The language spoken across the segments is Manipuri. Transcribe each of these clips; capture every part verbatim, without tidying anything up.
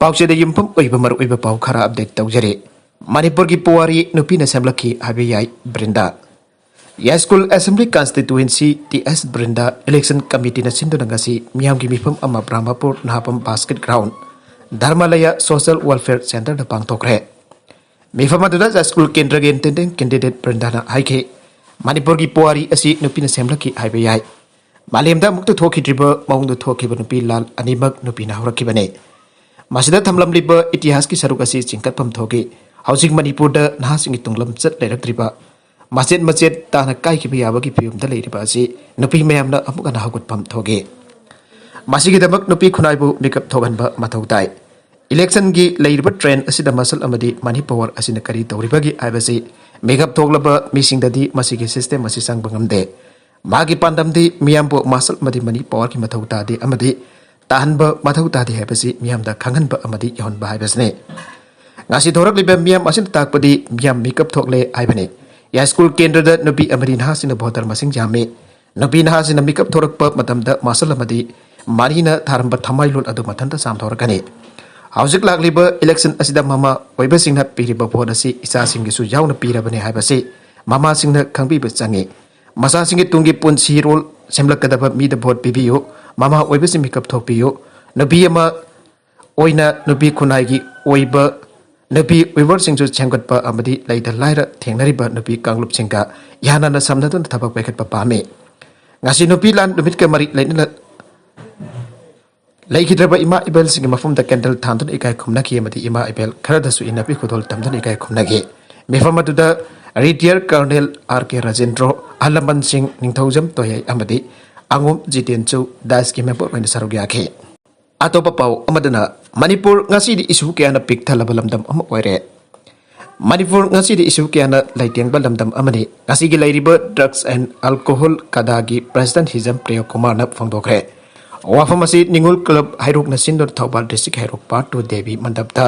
ꯄꯥꯎꯆꯦꯗ ꯌꯨꯝꯐꯝ ꯑꯣꯏꯕ ꯃꯔꯨꯑꯣꯏꯕ ꯄꯥꯎ ꯈꯔ ꯑꯞꯗꯦꯠ ꯇꯧꯖꯔꯤ꯫ ꯃꯅꯤꯄꯨꯔꯒꯤ ꯄꯨꯋꯥꯔꯤ ꯅꯨꯄꯤꯅ ꯁꯦꯝꯂꯛꯈꯤ ꯍꯥꯏꯕ ꯌꯥꯏ ꯕ꯭ꯔꯤꯟꯗꯥ꯫ ꯌꯥꯏꯁ꯭ꯀꯨꯜ ꯑꯦꯁꯦꯝꯕ꯭ꯂꯤ ꯀꯟꯁꯇꯤꯇ꯭ꯋꯦꯟꯁꯤ ꯇꯤ ꯑꯦꯁ ꯕ꯭ꯔꯤꯟꯗꯥ ꯏꯂꯦꯛꯁꯟ ꯀꯃꯤꯇꯤꯅ ꯁꯤꯟꯗꯨꯅ ꯉꯁꯤ ꯃꯤꯌꯥꯝꯒꯤ ꯃꯤꯐꯝ ꯑꯃ Brahmapur ꯅꯍꯥꯄꯝ basket ground ꯙꯔꯃꯥꯂꯌꯥ social welfare ꯁꯦꯟꯇꯔꯗ ꯄꯥꯡꯊꯣꯛꯈ꯭ꯔꯦ꯫ ꯃꯤꯐꯝ ꯑꯗꯨꯗ ꯌꯥꯏꯁ꯭ꯀꯨꯜ ꯀꯦꯟꯗ꯭ꯔꯒꯤ ꯏꯟꯇꯦꯟꯗꯦꯟ ꯀꯦꯟꯗꯤꯗꯦꯠ ꯕ꯭ꯔꯤꯟꯗꯥꯅ ꯍꯥꯏꯈꯤ, ꯃꯅꯤꯄꯨꯔꯒꯤ ꯄꯨꯋꯥꯔꯤ ꯑꯁꯤ ꯅꯨꯄꯤꯅ ꯁꯦꯝꯂꯛꯈꯤ ꯍꯥꯏꯕ ꯌꯥꯏ꯫ ꯃꯥꯂꯦꯝꯗ ꯑꯃꯨꯛꯇ ꯊꯣꯛꯈꯤꯗ꯭ꯔꯤꯕ ꯃꯑꯣꯡꯗ ꯊꯣꯛꯈꯤꯕ ꯅꯨꯄꯤ ꯂꯥꯜ ꯑꯅꯤꯃꯛ ꯅꯨꯄꯤꯅ ꯍꯧꯔꯛꯈꯤꯕꯅꯤ꯫ ꯃꯁꯤꯗ ꯊꯝꯂꯝꯂꯤꯕ ꯏꯇꯤꯍꯥꯁꯀꯤ ꯁꯔꯨꯛ ꯑꯁꯤ ꯆꯤꯡꯈꯠꯐꯝ ꯊꯣꯛꯏ꯫ ꯍꯧꯖꯤꯛ ꯃꯅꯤꯄꯨꯔꯗ ꯅꯍꯥꯁꯤꯡꯒꯤ ꯇꯨꯡꯂꯝꯆꯠ ꯂꯩꯔꯛꯇ꯭ꯔꯤꯕ, ꯃꯆꯦꯠ ꯃꯆꯦꯠ ꯇꯥꯅ ꯀꯥꯏꯈꯤꯕ ꯌꯥꯕꯒꯤ ꯐꯤꯕꯝꯗ ꯂꯩꯔꯤꯕ ꯑꯁꯤ ꯅꯨꯄꯤ ꯃꯌꯥꯝꯅ ꯑꯃꯨꯛ ꯍꯟꯅ ꯍꯧꯒꯠꯐꯝ ꯊꯣꯛꯏ꯫ ꯃꯁꯤꯒꯤꯗꯃꯛ ꯅꯨꯄꯤ ꯈꯨꯟꯅꯥꯏꯕꯨ ꯃꯤꯀꯞ ꯊꯣꯛꯍꯟꯕ ꯃꯊꯧ ꯇꯥꯏ꯫ ꯏꯂꯦꯛꯁꯟꯒꯤ ꯂꯩꯔꯤꯕ ꯇ꯭ꯔꯦꯟ ꯑꯁꯤꯗ ꯃꯁꯜ ꯑꯃꯗꯤ ꯃꯅꯤ ꯄꯥꯋꯔ ꯑꯁꯤꯅ ꯀꯔꯤ ꯇꯧꯔꯤꯕꯒꯦ ꯍꯥꯏꯕꯁꯤ ꯃꯤꯀꯞ ꯊꯣꯛꯂꯕ ꯃꯤꯁꯤꯡꯗꯗꯤ ꯃꯁꯤꯒꯤ ꯁꯤꯁꯇꯦꯝ ꯑꯁꯤ ꯆꯪꯕ ꯉꯝꯗꯦ꯫ ꯃꯥꯒꯤ ꯄꯥꯟꯗꯝꯗꯤ ꯃꯤꯌꯥꯝꯕꯨ ꯃꯁꯜ ꯑꯃꯗꯤ ꯃꯅꯤ ꯄꯥꯋꯔꯒꯤ ꯃꯊꯧ ꯇꯥꯗꯦ ꯑꯃꯗꯤ ꯇꯥꯍꯟꯕ ꯃꯊꯧ ꯇꯥꯗꯦ ꯍꯥꯏꯕꯁꯤ ꯃꯤꯌꯥꯝꯗ ꯈꯪꯍꯟꯕ ꯑꯃꯗꯤ ꯌꯧꯍꯟꯕ ꯍꯥꯏꯕꯁꯤꯅꯤ꯫ ꯉꯁꯤ ꯊꯣꯔꯛꯂꯤꯕ ꯃꯤꯌꯥꯝ ꯑꯁꯤꯅ ꯇꯥꯛꯄꯗꯤ ꯃꯤꯌꯥꯝ ꯃꯤꯀꯞ ꯊꯣꯛꯂꯦ ꯍꯥꯏꯕꯅꯤ꯫ ꯌꯥꯏꯁ꯭ꯀꯨꯜ ꯀꯦꯟꯗ꯭ꯔꯗ ꯅꯨꯄꯤ ꯑꯃꯗꯤ ꯅꯍꯥꯁꯤꯡꯅ ꯚꯣꯇꯔ ꯃꯁꯤꯡ ꯌꯥꯝꯃꯤ꯫ ꯅꯨꯄꯤ ꯅꯍꯥꯁꯤꯡꯅ ꯃꯤꯀꯞ ꯊꯣꯔꯛꯄ ꯃꯇꯝꯗ ꯃꯁꯜ ꯑꯃꯗꯤ ꯃꯅꯤꯅ ꯊꯥꯔꯝꯕ ꯊꯃꯥꯏꯂꯣꯟ ꯑꯗꯨ ꯃꯊꯟꯇ ꯆꯥꯝꯊꯣꯔꯛꯀꯅꯤ꯫ ꯍꯧꯖꯤꯛ ꯂꯥꯛꯂꯤꯕ ꯏꯂꯦꯛꯁꯟ ꯑꯁꯤꯗ ꯃꯃꯥ ꯑꯣꯏꯕꯁꯤꯡꯅ ꯄꯤꯔꯤꯕ ꯚꯣꯠ ꯑꯁꯤ ꯏꯆꯥꯁꯤꯡꯒꯤꯁꯨ ꯌꯥꯎꯅ ꯄꯤꯔꯕꯅꯤ ꯍꯥꯏꯕꯁꯤ ꯃꯃꯥꯁꯤꯡꯅ ꯈꯪꯕꯤꯕ ꯆꯪꯏ꯫ ꯃꯆꯥꯁꯤꯡꯒꯤ ꯇꯨꯡꯒꯤ ꯄꯨꯟꯁꯤꯔꯣꯜ ꯁꯦꯝꯂꯛꯀꯗꯕ ꯃꯤꯗ ꯚꯣꯠ ꯄꯤꯕꯤꯌꯨ꯫ ꯃꯃꯥ ꯑꯣꯏꯕꯁꯤꯡ ꯃꯤꯀꯞ ꯊꯣꯛꯄꯤꯌꯨ꯫ ꯅꯨꯄꯤ ꯑꯃ ꯑꯣꯏꯅ ꯅꯨꯄꯤ ꯈꯨꯟꯅꯥꯏꯒꯤ ꯑꯣꯏꯕ ꯅꯨꯄꯤ ꯋꯤꯚꯔꯁꯤꯡꯁꯨ ꯁꯦꯝꯒꯠꯄ ꯑꯃꯗꯤ ꯂꯩꯇ ꯂꯥꯏꯔ ꯊꯦꯡꯅꯔꯤꯕ ꯅꯨꯄꯤ ꯀꯥꯡꯂꯨꯞꯁꯤꯡꯒ ꯌꯥꯅꯅ ꯁꯝꯅꯗꯨꯅ ꯊꯕꯛ ꯄꯥꯏꯈꯠꯄ ꯄꯥꯝꯃꯤ꯫ ꯉꯁꯤ ꯅꯨꯄꯤ ꯂꯥꯟ ꯅꯨꯃꯤꯠꯀ ꯃꯔꯤ ꯂꯩꯅꯅ ꯂꯩꯈꯤꯗ꯭ꯔꯕ ꯏꯃꯥ ꯏꯕꯦꯜꯁꯤꯡꯒꯤ ꯃꯐꯝꯗ ꯀꯦꯟꯗꯜ ꯊꯥꯟꯗꯨꯅ ꯏꯀꯥꯏ ꯈꯨꯝꯅꯈꯤ ꯑꯃꯗꯤ ꯏꯃꯥ ꯏꯕꯦꯜ ꯈꯔꯗꯁꯨ ꯏꯟꯅꯕꯤ ꯈꯨꯗꯣꯜ ꯇꯝꯗꯨꯅ ꯏꯀꯥꯏ ꯈꯨꯝꯅꯈꯤ꯫ ꯃꯤꯐꯝ ꯑꯗꯨꯗ ꯔꯤꯇꯤꯌꯔ ꯀꯔꯅꯦꯜ ꯑꯥꯔ ꯀꯦ ꯔꯥꯖꯦꯟꯗ꯭ꯔꯣ, ꯑꯍꯜ ꯂꯃꯟꯁꯤꯡ ꯅꯤꯡꯊꯧꯖꯝ ꯇꯣꯌꯥꯏ ꯑꯃꯗꯤ ꯑꯉꯣꯝ ꯖꯤꯇꯦꯟꯁꯨ ꯗꯥꯏꯁꯀꯤ ꯃꯦꯝꯕꯔ ꯑꯣꯏꯅ ꯁꯔꯨꯛ ꯌꯥꯈꯤ꯫ ꯑꯇꯣꯞꯄ ꯄꯥꯎ ꯑꯃꯗꯅ, ꯃꯅꯤꯄꯨꯔ ꯉꯁꯤꯗꯤ ꯏꯁꯨ ꯀꯌꯥꯅ ꯄꯤꯛ ꯊꯜꯂꯕ ꯂꯝꯗꯝ ꯑꯃ ꯑꯣꯏꯔꯦ꯫ ꯃꯅꯤꯄꯨꯔ ꯉꯁꯤꯗꯤ ꯏꯁꯨ ꯀꯌꯥꯅ ꯂꯩꯇꯦꯡꯕ ꯂꯝꯗꯝ ꯑꯃꯅꯤ꯫ ꯉꯁꯤꯒꯤ ꯂꯩꯔꯤꯕ ꯗ꯭ꯔꯒꯁ ꯑꯦꯟ ꯑꯜꯀꯣꯍꯣꯜ ꯀꯗꯥꯒꯤ ꯄ꯭ꯔꯦꯁꯤꯗꯦꯟꯠ ꯍꯤꯖꯝ ꯄ꯭ꯔꯤꯌ ꯀꯨꯃꯥꯔꯅ ꯐꯣꯡꯗꯣꯛꯈ꯭ꯔꯦ꯫ ꯋꯥꯐꯝ ꯑꯁꯤ ꯅꯤꯉꯣꯜ ꯀ꯭ꯂꯕ ꯍꯩꯔꯣꯛꯅ ꯁꯤꯟꯗꯨꯅ Thoubal district Heirok part two Devi ꯃꯟꯗꯞꯇ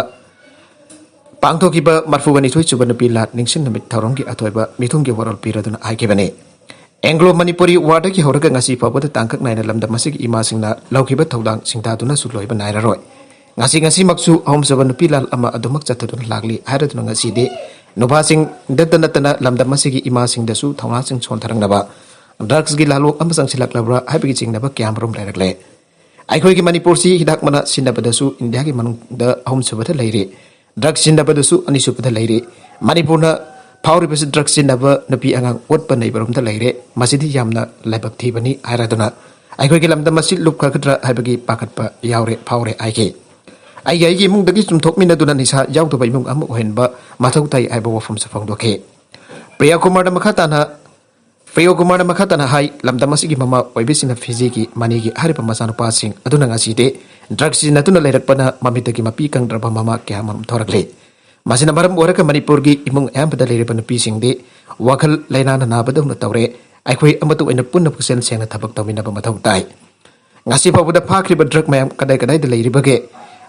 ꯄꯥꯡꯊꯣꯛꯈꯤꯕ ꯃꯔꯐꯨꯒ ꯅꯤꯊꯣꯏ ꯁꯨꯕ ꯅꯨꯄꯤ ꯂꯥꯟ ꯅꯤꯡꯁꯤꯡ ꯅꯨꯃꯤꯠ ꯊꯧꯔꯝꯒꯤ ꯑꯊꯣꯏꯕ ꯃꯤꯊꯨꯡꯒꯤ ꯋꯥꯔꯣꯜ ꯄꯤꯔꯗꯨꯅ ꯍꯥꯏꯈꯤꯕꯅꯤ꯫ ꯑꯦꯡꯒ꯭ꯂꯣ ꯃꯅꯤꯄꯨꯔꯤ ꯋꯥꯔꯗꯒꯤ ꯍꯧꯔꯒ ꯉꯁꯤ ꯐꯥꯎꯕꯗ ꯇꯥꯡꯀꯛ ꯅꯥꯏꯅ ꯂꯝꯗꯝ ꯑꯁꯤꯒꯤ ꯏꯃꯥꯁꯤꯡꯅ ꯂꯧꯈꯤꯕ ꯊꯧꯗꯥꯡ ꯁꯤꯡꯊꯥꯗꯨꯅꯁꯨ ꯂꯣꯏꯕ ꯅꯥꯏꯔꯔꯣꯏ꯫ ꯉꯁꯤ ꯉꯁꯤꯃꯛꯁꯨ ꯑꯍꯨꯝꯁꯨꯕ ꯅꯨꯄꯤ ꯂꯥꯜ ꯑꯃ ꯑꯗꯨꯃꯛ ꯆꯠꯊꯗꯨꯅ ꯂꯥꯛꯂꯤ ꯍꯥꯏꯔꯗꯨꯅ ꯉꯁꯤꯗꯤ ꯅꯨꯄꯥꯁꯤꯡꯗꯇ ꯅꯠꯇꯅ ꯂꯝꯗꯝ ꯑꯁꯤꯒꯤ ꯏꯃꯥꯁꯤꯡꯗꯁꯨ ꯊꯧꯅꯥꯁꯤꯡ ꯁꯣꯟꯊꯔꯛꯅꯕ, ꯗ꯭ꯔꯒꯁꯀꯤ ꯂꯥꯂꯣꯡ ꯑꯃ ꯆꯪꯁꯤꯜꯂꯛꯂꯕ꯭ꯔꯥ ꯍꯥꯏꯕꯒꯤ ꯆꯤꯡꯅꯕ ꯀꯌꯥꯃꯔꯨꯝ ꯂꯩꯔꯛꯂꯦ꯫ ꯑꯩꯈꯣꯏꯒꯤ ꯃꯅꯤꯄꯨꯔꯁꯤ ꯍꯤꯗꯥꯛ ꯃꯅꯥ ꯁꯤꯖꯤꯟꯅꯕꯗꯁꯨ ꯏꯟꯗꯤꯌꯥꯒꯤ ꯃꯅꯨꯡꯗ ꯑꯍꯨꯝꯁꯨꯕꯗ ꯂꯩꯔꯤ, ꯗ꯭ꯔꯒ ꯁꯤꯖꯤꯟꯅꯕꯗꯁꯨ ꯑꯅꯤꯁꯨꯕꯗ ꯂꯩꯔꯤ꯫ ꯃꯅꯤꯄꯨꯔꯅ ꯐꯥꯎꯔꯤꯕꯁꯤ ꯗ꯭ꯔꯒ ꯁꯤꯖꯤꯟꯅꯕ ꯅꯨꯄꯤ ꯑꯉꯥꯡ ꯑꯣꯠꯄ ꯅꯩꯕꯔꯣꯝꯗ ꯂꯩꯔꯦ꯫ ꯃꯁꯤꯗꯤ ꯌꯥꯝꯅ ꯂꯥꯏꯕꯛ ꯊꯤꯕꯅꯤ ꯍꯥꯏꯔꯗꯨꯅ ꯑꯩꯈꯣꯏꯒꯤ ꯂꯝꯗꯝ ꯑꯁꯤ ꯂꯨꯞꯈ꯭ꯔꯒꯗ꯭ꯔꯥ ꯍꯥꯏꯕꯒꯤ ꯄꯥꯈꯠꯄ ꯌꯥꯎꯔꯦ, ꯐꯥꯎꯔꯦ ꯍꯥꯏꯈꯤ꯫ ꯑꯩꯒꯤ ꯑꯩꯒꯤ ꯏꯃꯨꯡꯗꯒꯤ ꯆꯨꯝꯊꯣꯛꯃꯤꯟꯅꯗꯨꯅ ꯅꯤꯁꯥ ꯌꯥꯎꯗꯕ ꯏꯃꯨꯡ ꯑꯃ ꯑꯣꯏꯍꯟꯕ ꯃꯊꯧ ꯇꯥꯏ ꯍꯥꯏꯕ ꯋꯥꯐꯝꯁꯨ ꯐꯣꯡꯗꯣꯛꯈꯤ꯫ ꯄ꯭ꯔꯤꯌꯥ ꯀꯨꯃꯥꯔꯅ ꯃꯈꯥ ꯇꯥꯅ, ꯄ꯭ꯔꯤꯌꯥ ꯀꯨꯃꯥꯔꯅ ꯃꯈꯥ ꯇꯥꯅ ꯍꯥꯏ, ꯂꯝꯗꯝ ꯑꯁꯤꯒꯤ ꯃꯃꯥ ꯑꯣꯏꯕꯤꯁꯤꯡꯅ ꯐꯤꯖꯤꯒꯤ ꯃꯅꯤꯒꯤ ꯍꯥꯏꯔꯤꯕ ꯃꯆꯥꯅꯨꯄꯥꯁꯤꯡ ꯑꯗꯨꯅ ꯉꯁꯤꯗꯤ ꯗ꯭ꯔꯒ ꯁꯤꯖꯤꯟꯅꯗꯨꯅ ꯂꯩꯔꯛꯄꯅ ꯃꯃꯤꯠꯇꯒꯤ ꯃꯄꯤ ꯀꯪꯗ꯭ꯔꯕ ꯃꯃꯥ ꯀꯌꯥ ꯑꯃꯔꯣꯝ ꯊꯣꯔꯛꯂꯤ꯫ ꯃꯁꯤꯅ ꯃꯔꯝ ꯑꯣꯏꯔꯒ ꯃꯅꯤꯄꯨꯔꯒꯤ ꯏꯃꯨꯡ ꯑꯌꯥꯝꯕꯗ ꯂꯩꯔꯤꯕ ꯅꯨꯄꯤꯁꯤꯡꯗꯤ ꯋꯥꯈꯜ ꯂꯩꯅꯥꯅ ꯅꯥꯕꯗꯧꯅ ꯇꯧꯔꯦ꯫ ꯑꯩꯈꯣꯏ ꯑꯃꯠꯇ ꯑꯣꯏꯅ ꯄꯨꯟꯅ ꯄꯨꯛꯆꯦꯜ ꯁꯦꯡꯅ ꯊꯕꯛ ꯇꯧꯃꯤꯟꯅꯕ ꯃꯊꯧ ꯇꯥꯏ꯫ ꯉꯁꯤ ꯐꯥꯎꯕꯗ ꯐꯥꯈ꯭ꯔꯤꯕ ꯗ꯭ꯔꯒ ꯃꯌꯥꯝ ꯀꯗꯥꯏ ꯀꯗꯥꯏꯗ ꯂꯩꯔꯤꯕꯒꯦ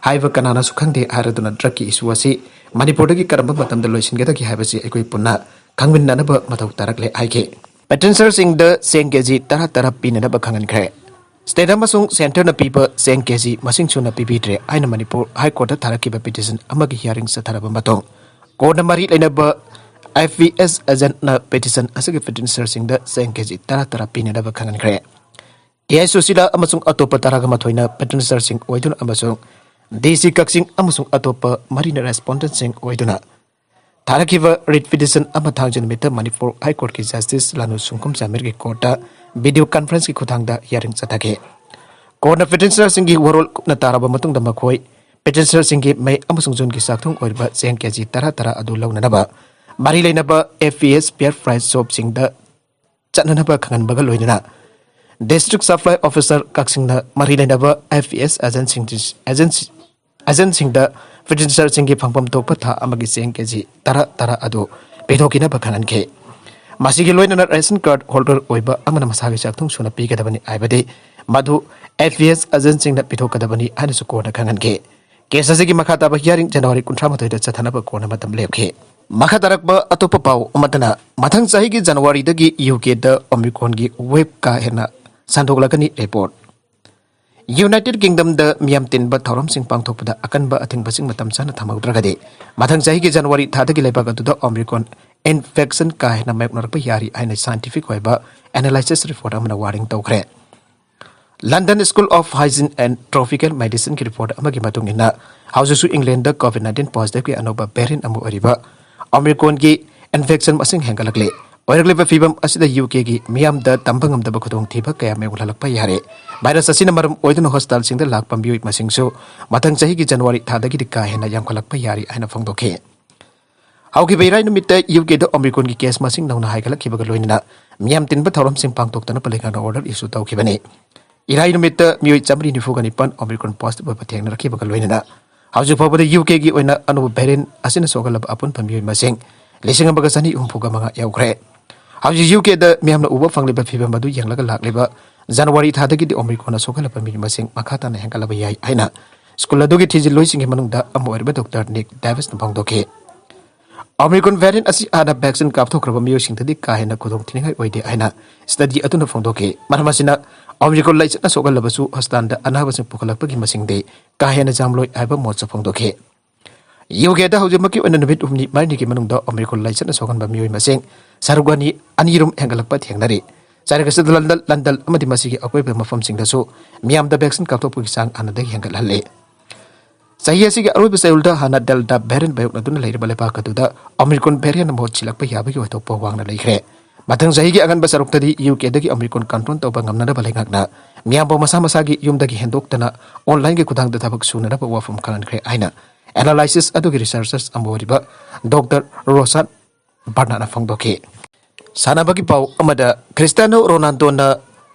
ꯍꯥꯏꯕ ꯀꯅꯥꯅꯁꯨ ꯈꯪꯗꯦ ꯍꯥꯏꯔꯗꯨꯅ ꯗ꯭ꯔꯒꯀꯤ ꯏꯁꯨ ꯑꯁꯤ ꯃꯅꯤꯄꯨꯔꯗꯒꯤ ꯀꯔꯝꯕ ꯃꯇꯝꯗ ꯂꯣꯏꯁꯤꯟꯒꯗꯒꯦ ꯍꯥꯏꯕꯁꯤ ꯑꯩꯈꯣꯏ ꯄꯨꯟꯅ ꯈꯪꯃꯤꯟꯅꯅꯕ ꯃꯊꯧ ꯇꯥꯔꯛꯂꯦ ꯍꯥꯏꯈꯤ꯫ ꯄꯦꯇꯦꯟꯁꯔꯁꯤꯡꯗ ꯆꯦꯡ ꯀꯦꯖꯤ ꯇꯔꯥ ꯇꯔꯥ ꯄꯤꯅꯅꯕ ꯈꯪꯍꯟꯈ꯭ꯔꯦ꯫ ꯁ꯭ꯇꯦꯠ ꯑꯃꯁꯨꯡ ꯁꯦꯟꯇꯔꯅ ꯄꯤꯕ ꯆꯦꯡ ꯀꯦꯖꯤ ꯃꯁꯤꯡ ꯁꯨꯅ ꯄꯤꯕꯤꯗ꯭ꯔꯦ ꯍꯥꯏꯅ ꯃꯅꯤꯄꯨꯔ ꯍꯥꯏ ꯀꯣꯔꯠꯇ ꯊꯥꯔꯛꯈꯤꯕ ꯄꯤꯇꯤꯁꯟ ꯑꯃꯒꯤ ꯍꯤꯌꯥꯔꯤꯡ ꯆꯠꯊꯔꯕ ꯃꯇꯨꯡ, ꯀꯣꯔꯠꯅ ꯃꯔꯤ ꯂꯩꯅꯕ ꯑꯦꯐ ꯄꯤ ꯑꯦꯁ ꯑꯦꯖꯦꯟꯠꯅ ꯄꯤꯇꯤꯁꯟ ꯑꯁꯤꯒꯤ ꯄꯤꯇꯤꯁꯅꯔꯁꯤꯡꯗ ꯆꯦꯡ ꯀꯦꯖꯤ ꯇꯔꯥ ꯇꯔꯥ ꯄꯤꯅꯅꯕ ꯈꯪꯍꯟꯈ꯭ꯔꯦ꯫ ꯇꯤ ꯑꯥꯏ ꯁꯨꯁꯤꯂꯥ ꯑꯃꯁꯨꯡ ꯑꯇꯣꯞꯄ ꯇꯔꯥꯒ ꯃꯥꯊꯣꯏꯅ ꯄꯦꯇꯦꯟꯁꯔꯁꯤꯡ ꯑꯣꯏꯗꯨꯅ ꯑꯃꯁꯨꯡ ꯗꯤ ꯁꯤ ꯀꯛꯆꯤꯡ ꯑꯃꯁꯨꯡ ꯑꯇꯣꯞꯄ ꯃꯔꯤꯅ ꯔꯦꯁꯄꯣꯟꯗꯦꯟꯠꯁꯤꯡ ꯑꯣꯏꯗꯨꯅ ꯊꯥꯔꯛꯈꯤꯕ ꯔꯤꯠ ꯄꯤꯇꯤꯁꯟ ꯑꯃ ꯊꯥꯡꯖ ꯅꯨꯃꯤꯠꯇ ꯃꯅꯤꯄꯨꯔ ꯍꯥꯏ ꯀꯣꯔꯠꯀꯤ ꯖꯁꯇꯤꯁ ꯂꯥꯅꯨ ꯁꯨꯡꯀꯨꯝ ꯆꯥꯃꯤꯔꯒꯤ ꯀꯣꯔꯠꯇ ꯚꯤꯗꯤꯑꯣ ꯀꯟꯐꯔꯦꯟꯁꯀꯤ ꯈꯨꯠꯊꯥꯡꯗ ꯍꯤꯌꯥꯔꯤꯡ ꯆꯠꯊꯈꯤ꯫ ꯀꯣꯔꯠꯅ ꯄꯤꯇꯤꯁꯅꯔꯁꯤꯡꯒꯤ ꯋꯥꯔꯣꯜ ꯀꯨꯞꯅ ꯇꯥꯔꯕ ꯃꯇꯨꯡꯗ ꯃꯈꯣꯏ ꯄꯤꯇꯤꯁꯅꯔꯁꯤꯡꯒꯤ ꯃꯦ ꯑꯃꯁꯨꯡ ꯖꯨꯟꯒꯤ ꯆꯥꯛꯊꯨꯡ ꯑꯣꯏꯔꯤꯕ ꯆꯦꯡ ꯀꯦꯖꯤ ꯇꯔꯥ ꯇꯔꯥ ꯑꯗꯨ ꯂꯧꯅꯅꯕ ꯃꯔꯤ ꯂꯩꯅꯕ F P S fair price ꯁꯣꯞꯁꯤꯡꯗ ꯆꯠꯅꯅꯕ ꯈꯪꯍꯟꯕꯒ ꯂꯣꯏꯅꯅ ꯗꯤꯁꯇ꯭ꯔꯤꯛ ꯁꯄ꯭ꯂꯥꯏ ꯑꯣꯐꯤꯁꯔ ꯀꯛꯆꯤꯡꯅ ꯃꯔꯤ ꯂꯩꯅꯕ ꯑꯦꯐ ꯄꯤ ꯑꯦꯁ ꯑꯦꯖꯦꯟꯁꯤꯡ, ꯑꯦꯖꯦꯟꯁꯤ, ꯑꯦꯖꯦꯟꯁꯤꯡꯗ ꯄꯤꯇꯤꯁꯅꯔꯁꯤꯡꯒꯤ ꯐꯪꯐꯝ ꯊꯣꯛꯄ ꯊꯥ ꯑꯃꯒꯤ ꯆꯦꯡ ꯀꯦꯖꯤ ꯇꯔꯥ ꯇꯔꯥ ꯑꯗꯨ ꯄꯤꯊꯣꯛꯈꯤꯅꯕ ꯈꯪꯍꯟꯈꯤ꯫ ꯃꯁꯤꯒꯤ ꯂꯣꯏꯅꯅ ꯔꯦꯁꯟ ꯀꯥꯔꯗ ꯍꯣꯜꯗꯔ ꯑꯣꯏꯕ ꯑꯃꯅ ꯃꯁꯥꯒꯤ ꯆꯥꯛꯊꯨꯡ ꯁꯨꯅ ꯄꯤꯒꯗꯕꯅꯤ ꯍꯥꯏꯕꯗꯤ ꯃꯗꯨ ꯑꯦꯐ ꯄꯤ ꯑꯦꯁ ꯑꯦꯖꯦꯟꯁꯤꯡꯅ ꯄꯤꯊꯣꯛꯀꯗꯕꯅꯤ ꯍꯥꯏꯅꯁꯨ ꯀꯣꯔꯠꯅ ꯈꯪꯍꯟꯈꯤ꯫ ꯀꯦꯁ ꯑꯁꯤꯒꯤ ꯃꯈꯥ ꯇꯥꯕ ꯍꯤꯌꯥꯔꯤꯡ ꯖꯅꯋꯥꯔꯤ ꯀꯨꯟꯊ꯭ꯔꯥ ꯃꯥꯊꯣꯏꯗ ꯆꯠꯊꯅꯕ ꯀꯣꯔꯠꯅ ꯃꯇꯝ ꯂꯦꯞꯈꯤ꯫ ꯃꯈꯥ ꯇꯥꯔꯛꯄ ꯑꯇꯣꯞꯄ ꯄꯥꯎ ꯑꯃꯠꯇꯅ, ꯃꯊꯪ ꯆꯍꯤꯒꯤ ꯖꯅꯋꯥꯔꯤꯗꯒꯤ ꯌꯨ ꯀꯦꯗ ꯑꯣꯃꯤꯀ꯭ꯔꯣꯟꯒꯤ ꯋꯦꯕ ꯀꯥ ꯍꯦꯟꯅ ꯁꯟꯗꯣꯛꯂꯛꯀꯅꯤ ꯔꯤꯄꯣꯔꯠ꯫ ꯌꯨꯅꯥꯏꯇꯦꯗ ꯀꯤꯡꯗꯝꯗ ꯃꯤꯌꯥꯝ ꯇꯤꯟꯕ ꯊꯧꯔꯝꯁꯤꯡ ꯄꯥꯡꯊꯣꯛꯄꯗ ꯑꯀꯟꯕ ꯑꯊꯤꯡꯕꯁꯤꯡ ꯃꯇꯝ ꯆꯥꯅ ꯊꯝꯍꯧꯗ꯭ꯔꯒꯗꯤ, ꯃꯊꯪ ꯆꯍꯤꯒꯤ ꯖꯅꯋꯥꯔꯤ ꯊꯥꯗꯒꯤ ꯂꯩꯕꯥꯛ ꯑꯗꯨꯗ ꯑꯣꯃꯤꯀ꯭ꯔꯣꯟ ꯏꯟꯐꯦꯛꯁꯟ ꯀꯥ ꯍꯦꯟꯅ ꯃꯥꯌꯣꯛꯅꯔꯛꯄ ꯌꯥꯔꯤ ꯍꯥꯏꯅ ꯁꯥꯏꯟꯇꯤꯐꯤꯛ ꯑꯣꯏꯕ ꯑꯦꯅꯥꯂꯥꯏꯁꯤꯁ ꯔꯤꯄꯣꯔꯠ ꯑꯃꯅ ꯋꯥꯔꯅꯤꯡ ꯇꯧꯈ꯭ꯔꯦ꯫ London School of Hygiene and Tropical Medicine ꯒꯤ ꯔꯤꯄꯣꯔꯠ ꯑꯃꯒꯤ ꯃꯇꯨꯡ ꯏꯟꯅ, ꯍꯧꯖꯤꯛꯁꯨ ꯏꯪꯂꯦꯟꯗ ꯀꯣꯚꯤꯗ ꯅꯥꯏꯟꯇꯤꯟ ꯄꯣꯖꯤꯇꯤꯚꯀꯤ ꯑꯅꯧꯕ ꯚꯦꯔꯤꯌꯦꯟꯠ ꯑꯃ ꯑꯣꯏꯔꯤꯕ ꯑꯣꯃꯤꯀ꯭ꯔꯣꯟꯒꯤ ꯏꯟꯐꯦꯛꯁꯟ ꯃꯁꯤꯡ ꯍꯦꯟꯒꯠꯂꯛꯂꯤ꯫ ꯑꯣꯏꯔꯛꯂꯤꯕ ꯐꯤꯕꯝ ꯑꯁꯤꯗ ꯌꯨ ꯀꯦꯒꯤ ꯃꯤꯌꯥꯝꯗ ꯇꯝꯕ ꯉꯝꯗꯕ ꯈꯨꯗꯣꯡꯊꯤꯕ ꯀꯌꯥ ꯃꯥꯌꯣꯛꯅꯍꯜꯂꯛꯄ ꯌꯥꯔꯦ꯫ ꯚꯥꯏꯔꯁ ꯑꯁꯤꯅ ꯃꯔꯝ ꯑꯣꯏꯗꯨꯅ ꯍꯣꯁꯄꯤꯇꯥꯜꯁꯤꯡꯗ ꯂꯥꯛꯄ ꯃꯤꯑꯣꯏ ꯃꯁꯤꯡꯁꯨ ꯃꯊꯪ ꯆꯍꯤꯒꯤ ꯖꯅꯋꯥꯔꯤ ꯊꯥꯗꯒꯤꯗꯤ ꯀꯥ ꯍꯦꯟꯅ ꯌꯥꯝꯈꯠꯂꯛꯄ ꯌꯥꯔꯤ ꯍꯥꯏꯅ ꯐꯣꯡꯗꯣꯛꯈꯤ꯫ ꯍꯧꯈꯤꯕ ꯏꯔꯥꯏ ꯅꯨꯃꯤꯠꯇ ꯌꯨ ꯀꯦꯗ ꯑꯣꯃꯤꯀ꯭ꯔꯣꯟꯒꯤ ꯀꯦꯁ ꯃꯁꯤꯡ ꯅꯧꯅ ꯍꯥꯏꯒꯠꯂꯛꯈꯤꯕꯒ ꯂꯣꯏꯅꯅ ꯃꯤꯌꯥꯝ ꯇꯤꯟꯕ ꯊꯧꯔꯝꯁꯤꯡ ꯄꯥꯡꯊꯣꯛꯇꯅꯕ ꯂꯩꯉꯥꯛꯅ ꯑꯣꯔꯗꯔ ꯏꯁꯨ ꯇꯧꯈꯤꯕꯅꯤ꯫ ꯏꯔꯥꯏ ꯅꯨꯃꯤꯠꯇ ꯃꯤꯑꯣꯏ ꯆꯥꯃꯔꯤ ꯅꯤꯐꯨꯒ ꯅꯤꯄꯥꯟ ꯑꯣꯃꯤꯀ꯭ꯔꯣꯟ ꯄꯣꯖꯤꯇꯤꯚ ꯑꯣꯏꯕ ꯊꯦꯡꯅꯔꯛꯈꯤꯕꯒ ꯂꯣꯏꯅꯅ ꯍꯧꯖꯤꯛ ꯐꯥꯎꯕꯗ ꯌꯨ ꯀꯦꯒꯤ ꯑꯣꯏꯅ ꯑꯅꯧꯕ ꯚꯦꯔꯤꯌꯦꯟꯠ ꯑꯁꯤꯅ ꯁꯣꯛꯍꯜꯂꯕ ꯑꯄꯨꯟꯕ ꯃꯤꯑꯣꯏ ꯃꯁꯤꯡ ꯂꯤꯁꯤꯡ ꯑꯃꯒ ꯆꯅꯤ ꯍꯨꯝꯐꯨꯒ ꯃꯉꯥ ꯌꯧꯈ꯭ꯔꯦ꯫ ꯍꯧꯖꯤꯛ ꯌꯨ ꯀꯦꯗ ꯃꯤꯌꯥꯝꯅ ꯎꯕ ꯐꯪꯂꯤꯕ ꯐꯤꯕꯝ ꯑꯗꯨ ꯌꯦꯡꯂꯒ ꯂꯥꯛꯂꯤꯕ ꯖꯅꯋꯥꯔꯤ ꯊꯥꯗꯒꯤꯗꯤ ꯑꯣꯃꯤꯀ꯭ꯔꯣꯟꯅ ꯁꯣꯛꯍꯜꯂꯛꯄ ꯃꯤꯑꯣꯏ ꯃꯁꯤꯡ ꯃꯈꯥ ꯇꯥꯅ ꯍꯦꯟꯒꯠꯂꯛꯄ ꯌꯥꯏ ꯍꯥꯏꯅ ꯁ꯭ꯀꯨꯜ ꯑꯗꯨꯒꯤ ꯊꯤꯖꯤꯜꯂꯣꯏꯁꯤꯡꯒꯤ ꯃꯅꯨꯡꯗ ꯑꯃ ꯑꯣꯏꯔꯤꯕ ꯗꯣꯛꯇꯔ ꯅꯤꯛ ꯗꯦꯕꯤꯁꯅ ꯐꯣꯡꯗꯣꯛꯈꯤ꯫ ꯑꯣꯃꯤꯀ꯭ꯔꯣꯟ ꯚꯦꯔꯤꯌꯦꯟꯠ ꯑꯁꯤ ꯍꯥꯟꯅ ꯚꯦꯛꯁꯤꯟ ꯀꯥꯞꯊꯣꯛꯈ꯭ꯔꯕ ꯃꯤꯑꯣꯏꯁꯤꯡꯗꯗꯤ ꯀꯥ ꯍꯦꯟꯅ ꯈꯨꯗꯣꯡ ꯊꯤꯅꯤꯡꯉꯥꯏ ꯑꯣꯏꯗꯦ ꯍꯥꯏꯅ ꯁ꯭ꯇꯗꯤ ꯑꯗꯨꯅ ꯐꯣꯡꯗꯣꯛꯈꯤ꯫ ꯃꯔꯝ ꯑꯁꯤꯅ, ꯑꯣꯃꯤꯀ꯭ꯔꯣꯟ ꯂꯥꯏꯆꯠꯅ ꯁꯣꯛꯍꯜꯂꯕꯁꯨ ꯍꯣꯁꯄꯤꯇꯥꯜꯗ ꯑꯅꯥꯕꯁꯤꯡ ꯄꯨꯈꯠꯂꯛꯄꯒꯤ ꯃꯁꯤꯡꯗꯤ ꯀꯥ ꯍꯦꯟꯅ ꯌꯥꯝꯂꯣꯏ ꯍꯥꯏꯕ ꯃꯣꯠꯁꯨ ꯐꯣꯡꯗꯣꯛꯈꯤ꯫ ꯌꯨ ꯀꯦꯗ ꯍꯧꯖꯤꯛꯃꯛꯀꯤ ꯑꯣꯏꯅ ꯅꯨꯃꯤꯠ ꯍꯨꯝꯅꯤ ꯃꯔꯤꯅꯤꯒꯤ ꯃꯅꯨꯡꯗ ꯑꯣꯃꯤꯀ꯭ꯔꯣꯟ ꯂꯥꯏꯆꯠꯅ ꯁꯣꯛꯍꯟꯕ ꯃꯤꯑꯣꯏ ꯃꯁꯤꯡ ꯁꯔꯨꯛ ꯑꯅꯤ, ꯑꯅꯤꯔꯣꯝ ꯍꯦꯟꯒꯠꯂꯛꯄ ꯊꯦꯡꯅꯔꯤ꯫ ꯆꯥꯏꯔꯛ ꯑꯁꯤꯗ ꯂꯟꯗꯟ, ꯂꯟꯗꯟ ꯑꯃꯗꯤ ꯃꯁꯤꯒꯤ ꯑꯀꯣꯏꯕ ꯃꯐꯝꯁꯤꯡꯗꯁꯨ ꯃꯤꯌꯥꯝꯗ ꯚꯦꯛꯁꯤꯟ ꯀꯥꯞꯊꯣꯛꯄꯒꯤ ꯆꯥꯡ ꯍꯥꯟꯅꯗꯒꯤ ꯍꯦꯟꯒꯠꯍꯜꯂꯦ꯫ ꯆꯍꯤ ꯑꯁꯤꯒꯤ ꯑꯔꯣꯏꯕ ꯆꯌꯣꯜꯗ ꯍꯥꯟꯅ ꯗꯦꯜꯇꯥ ꯚꯦꯔꯤꯌꯦꯟꯠ ꯃꯥꯌꯣꯛꯅꯗꯨꯅ ꯂꯩꯔꯤꯕ ꯂꯩꯕꯥꯛ ꯑꯗꯨꯗ ꯑꯣꯃꯤꯀ꯭ꯔꯣꯟ ꯚꯦꯔꯤꯌꯦꯟꯠꯅ ꯃꯍꯨꯠ ꯁꯤꯜꯂꯛꯄ ꯌꯥꯕꯒꯤ ꯑꯣꯏꯊꯣꯛꯄ ꯋꯥꯡꯅ ꯂꯩꯈ꯭ꯔꯦ꯫ ꯃꯊꯪ ꯆꯍꯤꯒꯤ ꯑꯉꯟꯕ ꯁꯔꯨꯛꯇꯗꯤ ꯌꯨ ꯀꯦꯗꯒꯤ ꯑꯣꯃꯤꯀ꯭ꯔꯣꯟ ꯀꯟꯇ꯭ꯔꯣꯜ ꯇꯧꯕ ꯉꯝꯅꯅꯕ ꯂꯩꯉꯥꯛꯅ ꯃꯤꯌꯥꯝꯕꯨ ꯃꯁꯥ ꯃꯁꯥꯒꯤ ꯌꯨꯝꯗꯒꯤ ꯍꯦꯟꯗꯣꯛꯇꯅ ꯑꯣꯟꯂꯥꯏꯟꯒꯤ ꯈꯨꯠꯊꯥꯡꯗ ꯊꯕꯛ ꯁꯨꯅꯅꯕ ꯋꯥꯐꯝ ꯈꯪꯍꯟꯈ꯭ꯔꯦ ꯍꯥꯏꯅ ꯑꯦꯅꯥꯂꯥꯏꯁꯤꯁ ꯑꯗꯨꯒꯤ ꯔꯤꯁꯔꯆꯔ ꯑꯃ ꯑꯣꯏꯔꯤꯕ ꯗꯣꯛꯇꯔ ꯔꯣꯁꯥꯟ ꯕꯔꯅꯥꯠꯅ ꯐꯣꯡꯗꯣꯛꯈꯤ꯫ ꯁꯥꯟꯅꯕꯒꯤ ꯄꯥꯎ ꯑꯃꯗ, ꯈ꯭ꯔꯤꯁꯇꯤꯌꯥꯅꯣ ꯔꯣꯅꯥꯜꯗꯣꯅ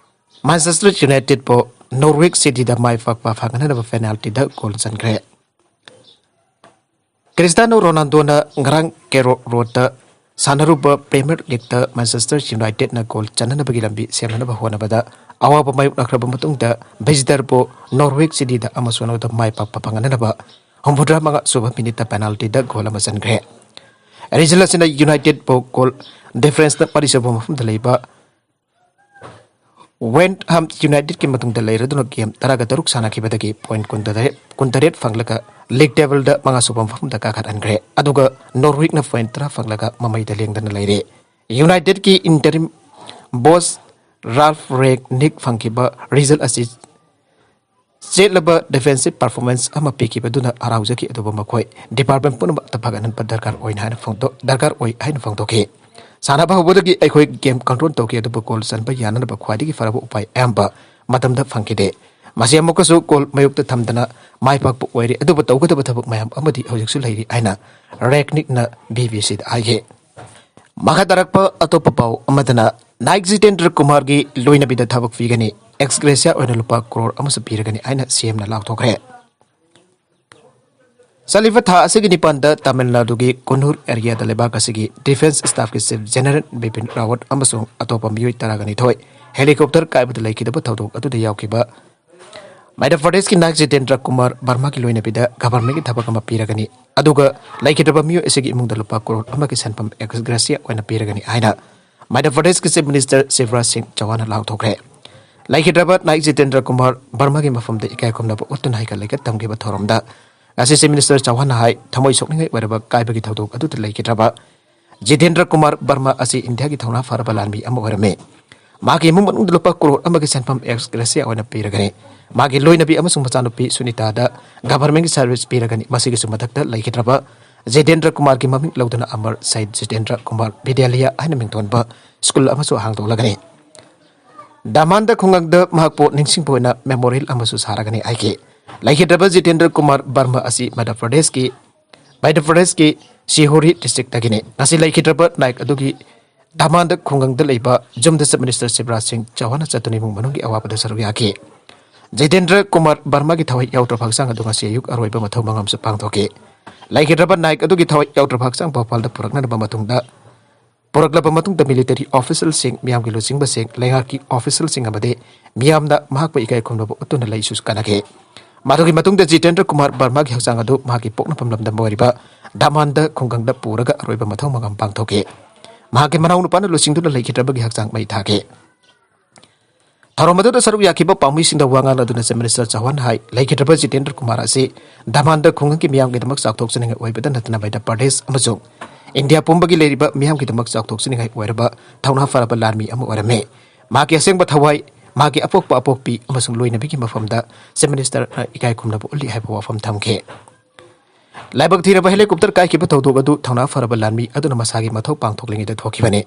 ꯃꯥꯟꯆꯦꯁꯇꯔ ꯌꯨꯅꯥꯏꯇꯦꯗꯄꯨ ꯅꯣꯔꯋꯤꯛ ꯁꯤꯇꯤꯗ ꯃꯥꯏ ꯄꯥꯛꯄ ꯐꯪꯍꯟꯅꯕ ꯄꯦꯅꯥꯜꯇꯤꯗ ꯒꯣꯜ ꯆꯟꯈ꯭ꯔꯦ꯫ ꯈ꯭ꯔꯤꯁꯇꯤꯌꯥꯅꯣ ꯔꯣꯅꯥꯜꯗꯣꯅ ꯉꯔꯥꯡ ꯀꯦꯔꯣ ꯔꯣꯗꯇ ꯁꯥꯟꯅꯔꯨꯕ ꯄ꯭ꯔꯤꯃꯤꯌꯔ ꯂꯤꯒꯇ ꯃꯥꯟꯆꯦꯁꯇꯔ ꯌꯨꯅꯥꯏꯇꯦꯗꯅ ꯒꯣꯜ ꯆꯟꯅꯅꯕꯒꯤ ꯂꯝꯕꯤ ꯁꯦꯝꯅꯅꯕ ꯍꯣꯠꯅꯕꯗ ꯑꯋꯥꯕ ꯃꯥꯌꯣꯛꯅꯈ꯭ꯔꯕ ꯃꯇꯨꯡꯗ, ꯚꯤꯖꯤꯇꯔꯕꯨ ꯅꯣꯔꯋꯤꯛ ꯁꯤꯇꯤꯗ ꯑꯃꯁꯨ ꯑꯅꯧꯕ ꯃꯥꯏ ꯄꯥꯛꯄ ꯐꯪꯍꯟꯅꯕ ꯍꯨꯝꯐꯨꯇꯔꯥ ꯃꯉꯥ ꯁꯨꯕ ꯃꯤꯅꯤꯠꯇ ꯄꯦꯅꯥꯜꯇꯤꯗ ꯒꯣꯜ ꯑꯃ ꯆꯟꯈ꯭ꯔꯦ꯫ ꯔꯤꯖꯜ ꯑꯁꯤꯅ ꯌꯨꯅꯥꯏꯇꯦꯗꯄꯨ ꯒꯣꯜ ꯗꯤꯐꯔꯦꯟꯁꯇ ꯃꯔꯤꯁꯨꯕ ꯃꯐꯝꯗ ꯂꯩꯕ West Ham United ꯀꯤ ꯃꯇꯨꯡꯗ ꯂꯩꯔꯗꯨꯅ ꯒꯦꯝ ꯇꯔꯥꯒ ꯇꯔꯨꯛ ꯁꯥꯟꯅꯈꯤꯕꯗꯒꯤ ꯄꯣꯏꯟꯠ ꯀꯨꯟꯇꯔꯦꯠ, ꯀꯨꯟꯇꯔꯦꯠ ꯐꯪꯂꯒ ꯂꯤꯒ ꯇꯦꯕꯜꯗ ꯃꯉꯥꯁꯨꯕ ꯃꯐꯝꯗ ꯀꯥꯈꯠꯍꯟꯈ꯭ꯔꯦ꯫ ꯑꯗꯨꯒ ꯅꯣꯔꯋꯤꯛꯅ ꯄꯣꯏꯟꯠ ꯇꯔꯥ ꯐꯪꯂꯒ ꯃꯃꯩꯗ ꯂꯦꯡꯗꯅ ꯂꯩꯔꯦ꯫ ꯌꯨꯅꯥꯏꯇꯦꯗꯀꯤ ꯏꯟꯇꯔꯤꯝ ꯕꯣꯁ ꯔꯥꯜꯐ ꯔꯦꯒꯅꯤꯛ ꯐꯪꯈꯤꯕ ꯔꯤꯖꯜ ꯑꯁꯤ ꯆꯦꯠꯂꯕ ꯗꯤꯐꯦꯟꯁꯤꯞ ꯄꯔꯐꯣꯔꯃꯦꯟꯁ ꯑꯃ ꯄꯤꯈꯤꯕꯗꯨꯅ ꯍꯔꯥꯎꯖꯈꯤ, ꯑꯗꯨꯕꯨ ꯃꯈꯣꯏ ꯗꯤꯄꯥꯔꯠꯃꯦꯟ ꯄꯨꯝꯅꯃꯛꯇ ꯐꯒꯠꯍꯟꯕ ꯗꯔꯀꯥꯔ ꯑꯣꯏꯅ ꯍꯥꯏꯅ ꯐꯣꯡꯗꯣꯛ-, ꯗꯔꯀꯥꯔ ꯑꯣꯏ ꯍꯥꯏꯅ ꯐꯣꯡꯗꯣꯛꯈꯤ꯫ ꯁꯥꯟꯅꯕ ꯍꯧꯕꯗꯒꯤ ꯑꯩꯈꯣꯏ ꯒꯦꯝ ꯀꯟꯇ꯭ꯔꯣꯜ ꯇꯧꯈꯤ, ꯑꯗꯨꯕꯨ ꯒꯣꯜ ꯆꯟꯕ ꯌꯥꯅꯅꯕ ꯈ꯭ꯋꯥꯏꯗꯒꯤ ꯐꯔꯕ ꯎꯄꯥꯏ ꯑꯌꯥꯝꯕ ꯃꯇꯝꯗ ꯐꯪꯈꯤꯗꯦ꯫ ꯃꯁꯤ ꯑꯃꯨꯛꯀꯁꯨ ꯒꯣꯜ ꯃꯥꯌꯣꯛꯇ ꯊꯝꯗꯅ ꯃꯥꯏ ꯄꯥꯛꯄ ꯑꯣꯏꯔꯦ, ꯑꯗꯨꯕꯨ ꯇꯧꯒꯗꯕ ꯊꯕꯛ ꯃꯌꯥꯝ ꯑꯃꯗꯤ ꯍꯧꯖꯤꯛꯁꯨ ꯂꯩꯔꯤ ꯍꯥꯏꯅ ꯔꯦꯒꯅꯤꯛꯅ ꯕꯤ ꯕꯤ ꯁꯤꯗ ꯍꯥꯏꯈꯤ꯫ ꯃꯈꯥ ꯇꯥꯔꯛꯄ ꯑꯇꯣꯞꯄ ꯄꯥꯎ ꯑꯃꯗꯅ, ꯅꯥꯏꯛ ꯖꯤꯇꯦꯟꯗ꯭ꯔ ꯀꯨꯃꯥꯔꯒꯤ ꯂꯣꯏꯅꯕꯤꯗ ꯊꯕꯛ ꯄꯤꯒꯅꯤ, ꯑꯦꯛꯁ ꯒ꯭ꯔꯦꯁꯤꯌꯥ ꯑꯣꯏꯅ ꯂꯨꯄꯥ ꯀ꯭ꯔꯣꯔ ꯑꯃꯁꯨ ꯄꯤꯔꯒꯅꯤ ꯍꯥꯏꯅ ꯁꯤ ꯑꯦꯝꯅ ꯂꯥꯎꯊꯣꯛꯈ꯭ꯔꯦ꯫ ꯆꯠꯂꯤꯕ ꯊꯥ ꯑꯁꯤꯒꯤ ꯅꯤꯄꯥꯟꯗ ꯇꯥꯃꯤꯜ ꯅꯥꯗꯨꯒꯤ ꯀꯨꯟꯅꯨꯔ ꯑꯦꯔꯤꯌꯥꯗ ꯂꯩꯕꯥꯛ ꯑꯁꯤꯒꯤ ꯗꯤꯐꯦꯟꯁ ꯁ꯭ꯇꯥꯐꯀꯤ ꯆꯤꯐ ꯖꯦꯅꯔꯦꯜ ꯕꯤꯄꯤꯟ ꯔꯥꯋꯠ ꯑꯃꯁꯨꯡ ꯑꯇꯣꯞꯄ ꯃꯤꯑꯣꯏ ꯇꯔꯥꯒ ꯅꯤꯊꯣꯏ ꯍꯦꯂꯤꯀꯣꯞꯇꯔ ꯀꯥꯏꯕꯗ ꯂꯩꯈꯤꯗꯕ ꯊꯧꯗꯣꯛ ꯑꯗꯨꯗ ꯌꯥꯎꯈꯤꯕ ꯃꯙ꯭ꯌ ꯄ꯭ꯔꯗꯦꯁꯀꯤ ꯅꯥꯏꯛ ꯖꯤꯇꯦꯟꯗ꯭ꯔ ꯀꯨꯃꯥꯔ ꯕꯔꯃꯥꯒꯤ ꯂꯣꯏꯅꯕꯤꯗ ꯒꯚꯔꯟꯃꯦꯟꯠꯀꯤ ꯊꯕꯛ ꯑꯃ ꯄꯤꯔꯒꯅꯤ, ꯑꯗꯨꯒ ꯂꯩꯈꯤꯗ꯭ꯔꯕ ꯃꯤꯑꯣꯏ ꯑꯁꯤꯒꯤ ꯏꯃꯨꯡꯗ ꯂꯨꯄꯥ ꯀ꯭ꯔꯣꯔ ꯑꯃꯒꯤ ꯁꯦꯟꯐꯝ ꯑꯦꯛꯁ ꯒ꯭ꯔꯦꯁꯤꯌꯥ ꯑꯣꯏꯅ ꯄꯤꯔꯒꯅꯤ ꯍꯥꯏꯅ ꯃꯙ꯭ꯌ ꯄ꯭ꯔꯗꯦꯁꯀꯤ ꯆꯤꯐ ꯃꯤꯅꯤꯁꯇꯔ ꯁꯤꯕꯔꯥꯖ ꯁꯤꯡ ꯆꯧꯍꯥꯟꯅ ꯂꯥꯎꯊꯣꯛꯈ꯭ꯔꯦ꯫ ꯂꯩꯈꯤꯗ꯭ꯔꯕ ꯅꯥꯏꯛ ꯖꯤꯇꯦꯟꯗ꯭ꯔ ꯀꯨꯃꯥꯔ ꯕꯔꯃꯥꯒꯤ ꯃꯐꯝꯗ ꯏꯀꯥꯏ ꯈꯨꯝꯅꯕ ꯎꯠꯇꯨꯅ ꯍꯩꯀꯠ ꯂꯩꯀꯠ ꯇꯝꯈꯤꯕ ꯊꯧꯔꯝꯗ ꯉꯁꯤ ꯆꯤꯐ ꯃꯤꯅꯤꯁꯇꯔ ꯆꯧꯍꯥꯟꯅ ꯍꯥꯏ, ꯊꯃꯣꯏ ꯁꯣꯛꯅꯤꯡꯉꯥꯏ ꯑꯣꯏꯔꯕ ꯀꯥꯏꯕꯒꯤ ꯊꯧꯗꯣꯛ ꯑꯗꯨꯗ ꯂꯩꯈꯤꯗ꯭ꯔꯕ ꯖꯤꯇꯦꯟꯗ꯭ꯔ ꯀꯨꯃꯥꯔ ꯕꯔꯃꯥ ꯑꯁꯤ ꯏꯟꯗꯤꯌꯥꯒꯤ ꯊꯧꯅꯥ ꯐꯔꯕ ꯂꯥꯟꯃꯤ ꯑꯃ ꯑꯣꯏꯔꯝꯃꯤ꯫ ꯃꯍꯥꯛꯀꯤ ꯏꯃꯨꯡ ꯃꯅꯨꯡꯗ ꯂꯨꯄꯥ ꯀ꯭ꯔꯣꯔ ꯑꯃꯒꯤ ꯁꯦꯟꯐꯝ ꯑꯦꯛꯁ ꯒ꯭ꯔꯦꯁꯤꯌꯥ ꯑꯣꯏꯅ ꯄꯤꯔꯒꯅꯤ꯫ ꯃꯍꯥꯛꯀꯤ ꯂꯣꯏꯅꯕꯤ ꯑꯃꯁꯨꯡ ꯃꯆꯥꯅꯨꯄꯤ ꯁꯨꯅꯤꯇꯥꯗ ꯒꯚꯔꯟꯃꯦꯟꯠꯀꯤ ꯁꯔꯚꯤꯁ ꯄꯤꯔꯒꯅꯤ꯫ ꯃꯁꯤꯒꯤꯁꯨ ꯃꯊꯛꯇ ꯂꯩꯈꯤꯗ꯭ꯔꯕ ꯖꯤꯇꯦꯟꯗ꯭ꯔ ꯀꯨꯃꯥꯔꯒꯤ ꯃꯃꯤꯡ ꯂꯧꯗꯨꯅ ꯑꯃꯔ ꯁꯍꯤꯗ ꯖꯤꯇꯦꯟꯗ꯭ꯔ ꯀꯨꯃꯥꯔ ꯕꯤꯗ꯭ꯌꯥꯂꯌ ꯍꯥꯏꯅ ꯃꯤꯡꯊꯣꯟꯕ ꯁ꯭ꯀꯨꯜ ꯑꯃꯁꯨ ꯍꯥꯡꯗꯣꯛꯂꯒꯅꯤ꯫ ꯗꯥꯃꯥꯟꯗ ꯈꯨꯡꯒꯪꯗ ꯃꯍꯥꯛꯄꯨ ꯅꯤꯡꯁꯤꯡꯕ ꯑꯣꯏꯅ ꯃꯦꯃꯣꯔꯤꯌꯦꯜ ꯑꯃꯁꯨ ꯁꯥꯔꯒꯅꯤ ꯍꯥꯏꯈꯤ꯫ ꯂꯩꯈꯤꯗ꯭ꯔꯕ ꯖꯤꯇꯦꯟꯗ꯭ꯔ ꯀꯨꯃꯥꯔ ꯕꯔꯃꯥ ꯑꯁꯤ ꯃꯙ꯭ꯌ ꯄ꯭ꯔꯗꯦꯁꯀꯤ, ꯃꯙ꯭ꯌ ꯄ꯭ꯔꯗꯦꯁꯀꯤ ꯁꯤꯍꯣꯔꯤ ꯗꯤꯁꯇ꯭ꯔꯤꯛꯇꯒꯤꯅꯤ꯫ ꯉꯁꯤ ꯂꯩꯈꯤꯗ꯭ꯔꯕ ꯅꯥꯏꯛ ꯑꯗꯨꯒꯤ ꯗꯥꯃꯥꯟꯗ ꯈꯨꯡꯒꯪꯗ ꯂꯩꯕ ꯌꯨꯝꯗ ꯆꯤꯐ ꯃꯤꯅꯤꯁꯇꯔ ꯁꯤꯕꯔꯥꯖ ꯁꯤꯡ ꯆꯧꯍꯥꯟꯅ ꯆꯠꯇꯨꯅ ꯏꯃꯨꯡ ꯃꯅꯨꯡꯒꯤ ꯑꯋꯥꯕꯗ ꯁꯔꯨꯛ ꯌꯥꯈꯤ꯫ ꯖꯤꯇꯦꯟꯗ꯭ꯔ ꯀꯨꯃꯥꯔ ꯕꯔꯃꯥꯒꯤ ꯊꯋꯥꯏ ꯌꯥꯎꯗ꯭ꯔꯕ ꯍꯛꯆꯥꯡ ꯑꯗꯨ ꯉꯁꯤ ꯑꯌꯨꯛ ꯑꯔꯣꯏꯕ ꯃꯊꯧ ꯃꯉꯝꯁꯨ ꯄꯥꯡꯊꯣꯛꯈꯤ꯫ ꯂꯩꯈꯤꯗ꯭ꯔꯕ ꯅꯥꯏꯛ ꯑꯗꯨꯒꯤ ꯊꯋꯥꯏ ꯌꯥꯎꯗ꯭ꯔꯕ ꯍꯛꯆꯥꯡ ꯚꯣꯄꯥꯜꯗ ꯄꯨꯔꯛꯅꯅꯕ ꯃꯇꯨꯡꯗ, ꯄꯨꯔꯛꯂꯕ ꯃꯇꯨꯡꯗ ꯃꯤꯂꯤꯇꯔꯤ ꯑꯣꯐꯤꯁꯤꯌꯦꯜꯁꯤꯡ, ꯃꯤꯌꯥꯝꯒꯤ ꯂꯨꯆꯤꯡꯕꯁꯤꯡ, ꯂꯩꯉꯥꯛꯀꯤ ꯑꯣꯐꯤꯁꯤꯌꯦꯜꯁꯤꯡ ꯑꯃꯗꯤ ꯃꯤꯌꯥꯝꯅ ꯃꯍꯥꯛꯄꯨ ꯏꯀꯥꯏ ꯈꯨꯝꯅꯕ ꯎꯠꯇꯨꯅ ꯂꯩꯁꯨ ꯀꯠꯅꯈꯤ꯫ ꯃꯗꯨꯒꯤ ꯃꯇꯨꯡꯗ ꯖꯤꯇꯦꯟꯗ꯭ꯔ ꯀꯨꯃꯥꯔ ꯕꯔꯃꯥꯒꯤ ꯍꯛꯆꯥꯡ ꯑꯗꯨ ꯃꯍꯥꯛꯀꯤ ꯄꯣꯛꯅꯐꯝ ꯂꯝꯗꯝ ꯑꯣꯏꯔꯤꯕ ꯗꯥꯃꯥꯟꯗ ꯈꯨꯡꯒꯪꯗ ꯄꯨꯔꯒ ꯑꯔꯣꯏꯕ ꯃꯊꯧ ꯃꯉꯝ ꯄꯥꯡꯊꯣꯛꯈꯤ꯫ ꯃꯍꯥꯛꯀꯤ ꯃꯅꯥꯎꯅꯨꯄꯥꯅ ꯂꯨꯆꯤꯡꯗꯨꯅ ꯂꯩꯈꯤꯗ꯭ꯔꯕꯒꯤ ꯍꯛꯆꯥꯡ ꯃꯩ ꯊꯥꯈꯤ꯫ ꯊꯧꯔꯝ ꯑꯗꯨꯗ ꯁꯔꯨꯛ ꯌꯥꯈꯤꯕ ꯄꯥꯎꯃꯤꯁꯤꯡꯗ ꯋꯥ ꯉꯥꯡꯂꯗꯨꯅ Chief Minister ꯆꯧꯍꯥꯟꯅ ꯍꯥꯏ, ꯂꯩꯈꯤꯗ꯭ꯔꯕ ꯖꯤꯇꯦꯟꯗ꯭ꯔ ꯀꯨꯃꯥꯔ ꯑꯁꯤ ꯗꯃꯥꯟꯗ ꯈꯨꯡꯒꯪꯒꯤ ꯃꯤꯌꯥꯝꯒꯤꯗꯃꯛ ꯆꯥꯎꯊꯣꯛꯆꯅꯤꯡꯉꯥꯏ ꯑꯣꯏꯕꯗ ꯅꯠꯇꯅ ꯃꯩꯙ꯭ꯌ ꯄ꯭ꯔꯗꯦꯁ ꯑꯃꯁꯨꯡ ꯏꯟꯗꯤꯌꯥ ꯄꯨꯝꯕꯒꯤ ꯂꯩꯔꯤꯕ ꯃꯤꯌꯥꯝꯒꯤꯗꯃꯛ ꯆꯥꯎꯊꯣꯛꯆꯅꯤꯡꯉꯥꯏ ꯑꯣꯏꯔꯕ ꯊꯧꯅꯥ ꯐꯔꯕ ꯂꯥꯟꯃꯤ ꯑꯃ ꯑꯣꯏꯔꯝꯃꯤ꯫ ꯃꯍꯥꯛꯀꯤ ꯑꯁꯦꯡꯕ ꯊꯋꯥꯏ, ꯃꯍꯥꯛꯀꯤ ꯑꯄꯣꯛꯄ ꯑꯄꯣꯛꯄꯤ ꯑꯃꯁꯨꯡ ꯂꯣꯏꯅꯕꯤꯒꯤ ꯃꯐꯝꯗ Chief Ministerꯅ ꯏꯀꯥꯏ ꯈꯨꯝꯅꯕ ꯎꯠꯂꯤ ꯍꯥꯏꯕ ꯋꯥꯐꯝ ꯊꯝꯈꯤ꯫ ꯂꯥꯏꯕꯛ ꯊꯤꯔꯕ helicopter ꯀꯥꯏꯈꯤꯕ ꯊꯧꯗꯣꯛ ꯑꯗꯨ ꯊꯧꯅꯥ ꯐꯔꯕ ꯂꯥꯟꯃꯤ ꯑꯗꯨꯅ ꯃꯁꯥꯒꯤ ꯃꯊꯧ ꯄꯥꯡꯊꯣꯛꯂꯤꯉꯩꯗ ꯊꯣꯛꯈꯤꯕꯅꯤ꯫